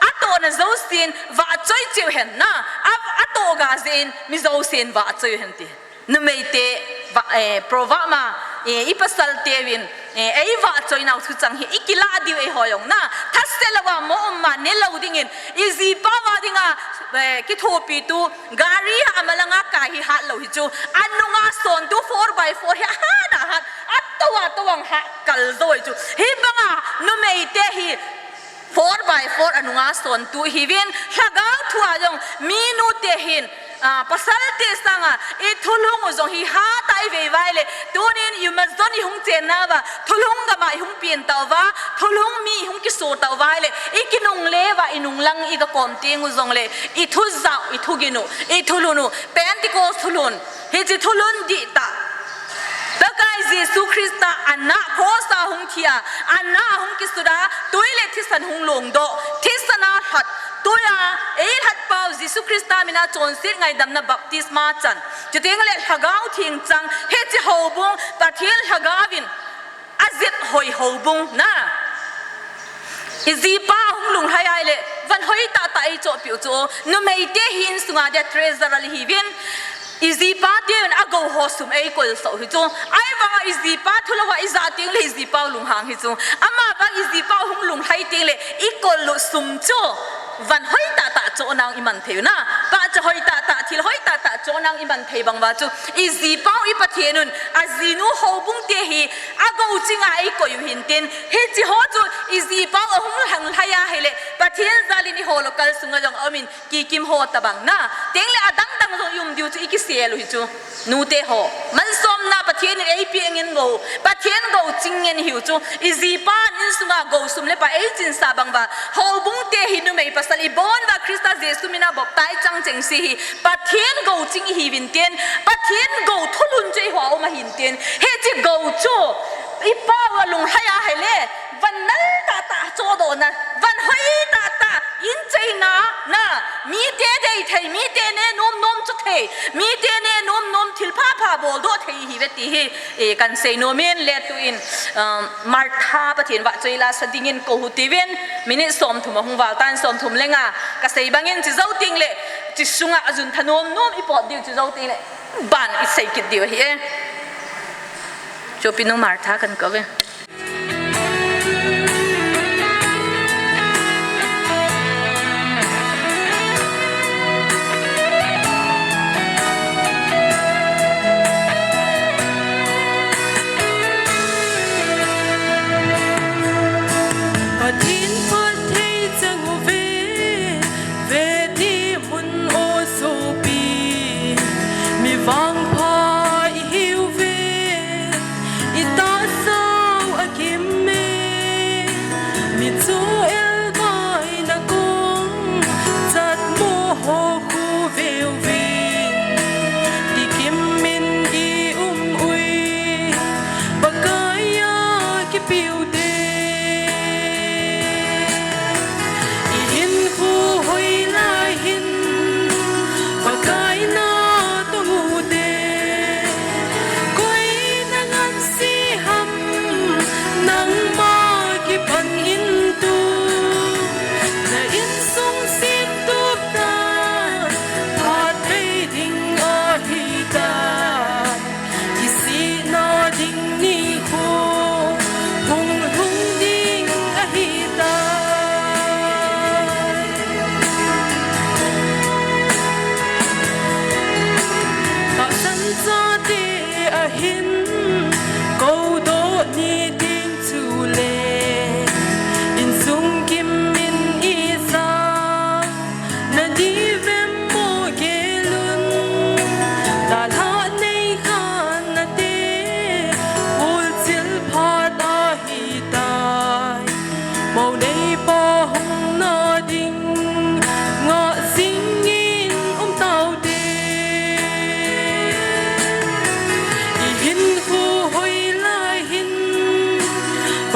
atohna jousen vahchoi cheu hen na. A, atoh ga jeh in mi jousen vahchoi hen ti. Numeite, va, eh, Proverb ma, eh, i pasal teuvin, eh, ei vahchoi nau thuchang hi i kilah diu eiho jong na. Thase lou a mo um ma ne lou dingin, i jipa va dinga, eh, kithopitu, gari a malanga kai hi hat lou hi chu. Anunga sontu four by four hi ahat ahat, atou atou ang ha kal joi chu. Hibanga numeite hi, Four by four anunga sontu hiuvin, lhagao thua jong, minute hin, ah, pasalte sanga, i thulhung u jong hi hatah i vei vai le, tunin i Amazon i hung chenna uva, thulhung gama i hung pen tah uva, thulhung mi i hung kiso tah uva le, i kinungle uva, i nunglang i ga kom teng u jongle, i thujah u, i thugin u, i thulhun u, Pentecost thulhun, hiche thulhun dihtah. Pakai Jesu Christa anah cross a hung thi a, anah a hung kisut a, tui le thisan hung longdoh, thisan a lhat, tui a, eilhat pau Jesu Christa mina chonset ngaidamna baptisma chan. Chuteng le Lhagao Theng chang, hiche houbung, Pathen Lhagao in, ajep hoi houbung na. I jipa hung lunglhai a ile, van hoi tahtah ei chohpeh u chu, numeite hi insunga dia treasurer hiuvin, i jipa teuvin agou ho sum ei kolsah u hi chu. Ahivanga i jipa thulou a i jah teng le i jipa u lunghang hi chu. Amavang i jipa hung lunglhai teng le i kol u sum chu van hoi tahtah chohna i man thei u na. Pahcha hoi tahtah, thil hoi tahtah chohna i man thei bang uva chu. I jipa u i Pathen un, ajinu houbung te hi, agou chinga ei koi u hintin, hiche ho chu i jipa u ahung lunglhai a hile, Pathen jal in eiho local sunga jong aum in, Kikim ho tabang na, teng le adang dang jong i um diu chu i kisel u hi chu. Nute ho, malsomna Pathen in ei peh ngen u, Pathen gou ching ngen hiu chu, i jipa in insunga gou sum le pai ei chinsah bang uva, houbung te hi numei pasal i bon uva Christa Jesu mina baptize chang chengse hi, Pathen gou ching i hiuvin tin, Pathen gou thulhun chu eiho a um ahin tin, hiche gou chu, i pa u alunglhai a hile, van nal tahtah chohdohna, van hoi tahtah, in cheina, na, mite dei thei, mite ne nom nom chu thei, mite ne nom nom thil pha pha boldoh thei hiuve ti hi, eh, kan seinom in le tuin, um, Martha Pathen vahchoi la sa dingin kou u hite uvin, minute somthum ahung val tan, somthum le nga, kasei bangin chujou teng le, chusunga ajun thanom nom i pot diu chujou teng le, ban i sei kit diu ahi e. Chopinu Martha kan kou uve.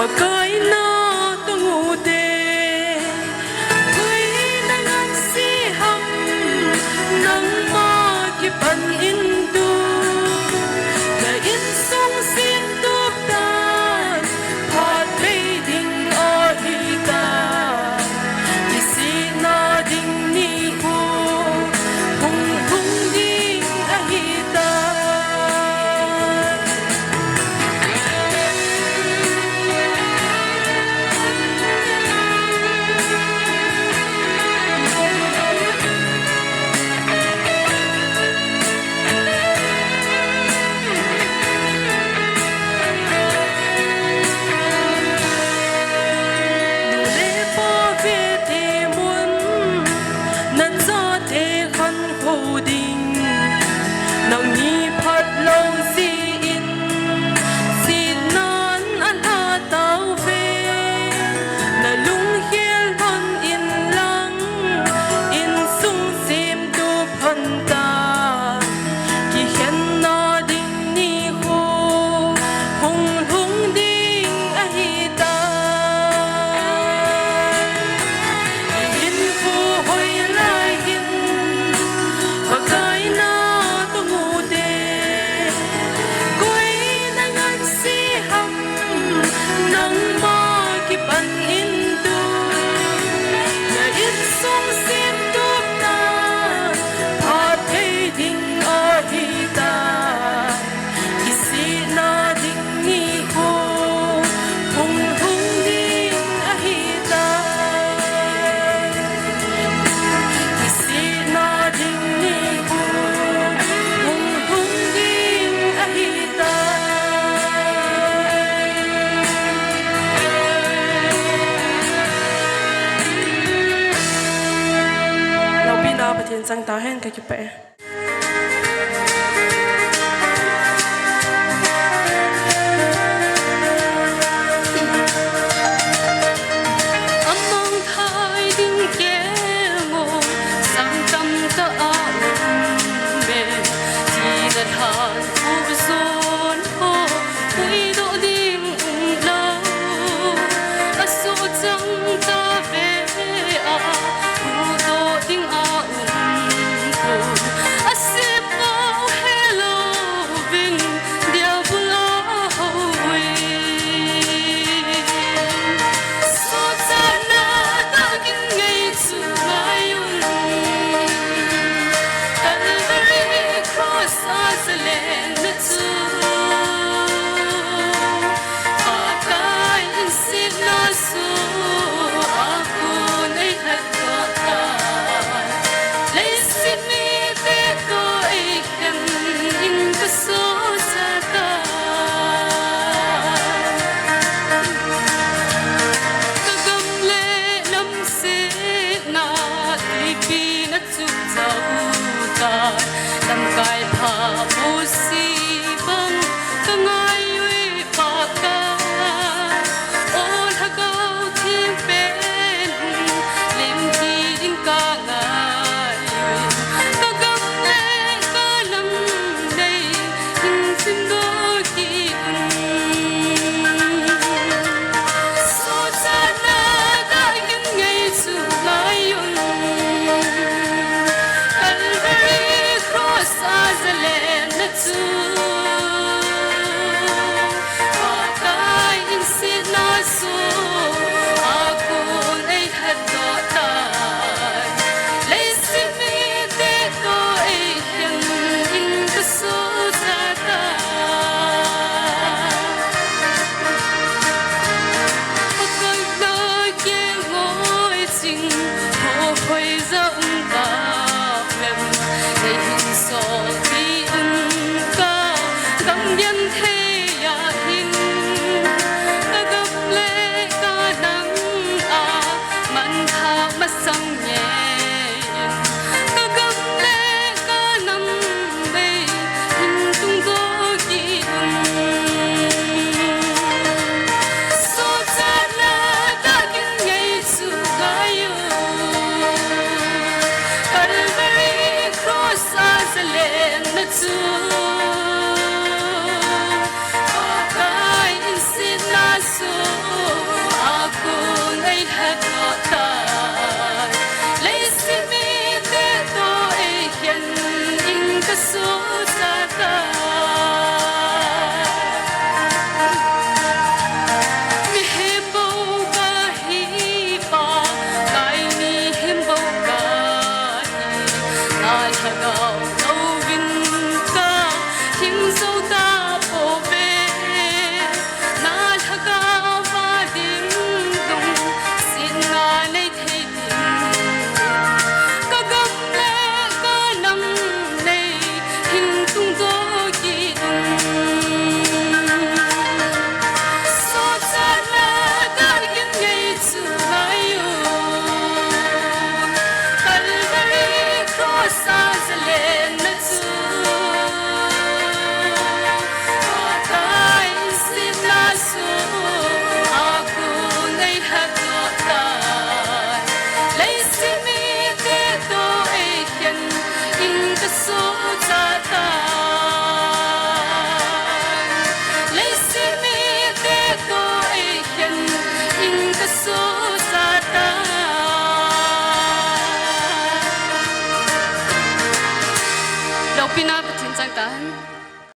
Kaina tong ute, koi na ngan si ham, nangma kipan in tu, na insung sim tup tan, phat thei ding ahi ta, kisihna ding ni khu, hung hung ding ahi ta. Nu le pa vete mun, na chate khankho ding, nangni phat lou jeh in, sihnan alha tauve, na lunghel lhon in lang, insung sim tup lhon ta, kikhenna ding ni khu, hung lhung ding ahi ta. I hinkho hoi lai hin, Pakai na tong ute, koi na ngan si ham, nangma kipan in tu, na insung sim tup tan, phat thei ding ahi ta, kisihna ding ni khu, hung hung ding ahi ta. Kisihna ding ni khu, hung hung ding ahi ta. Loupina Pathen chang tahen, kakipah e.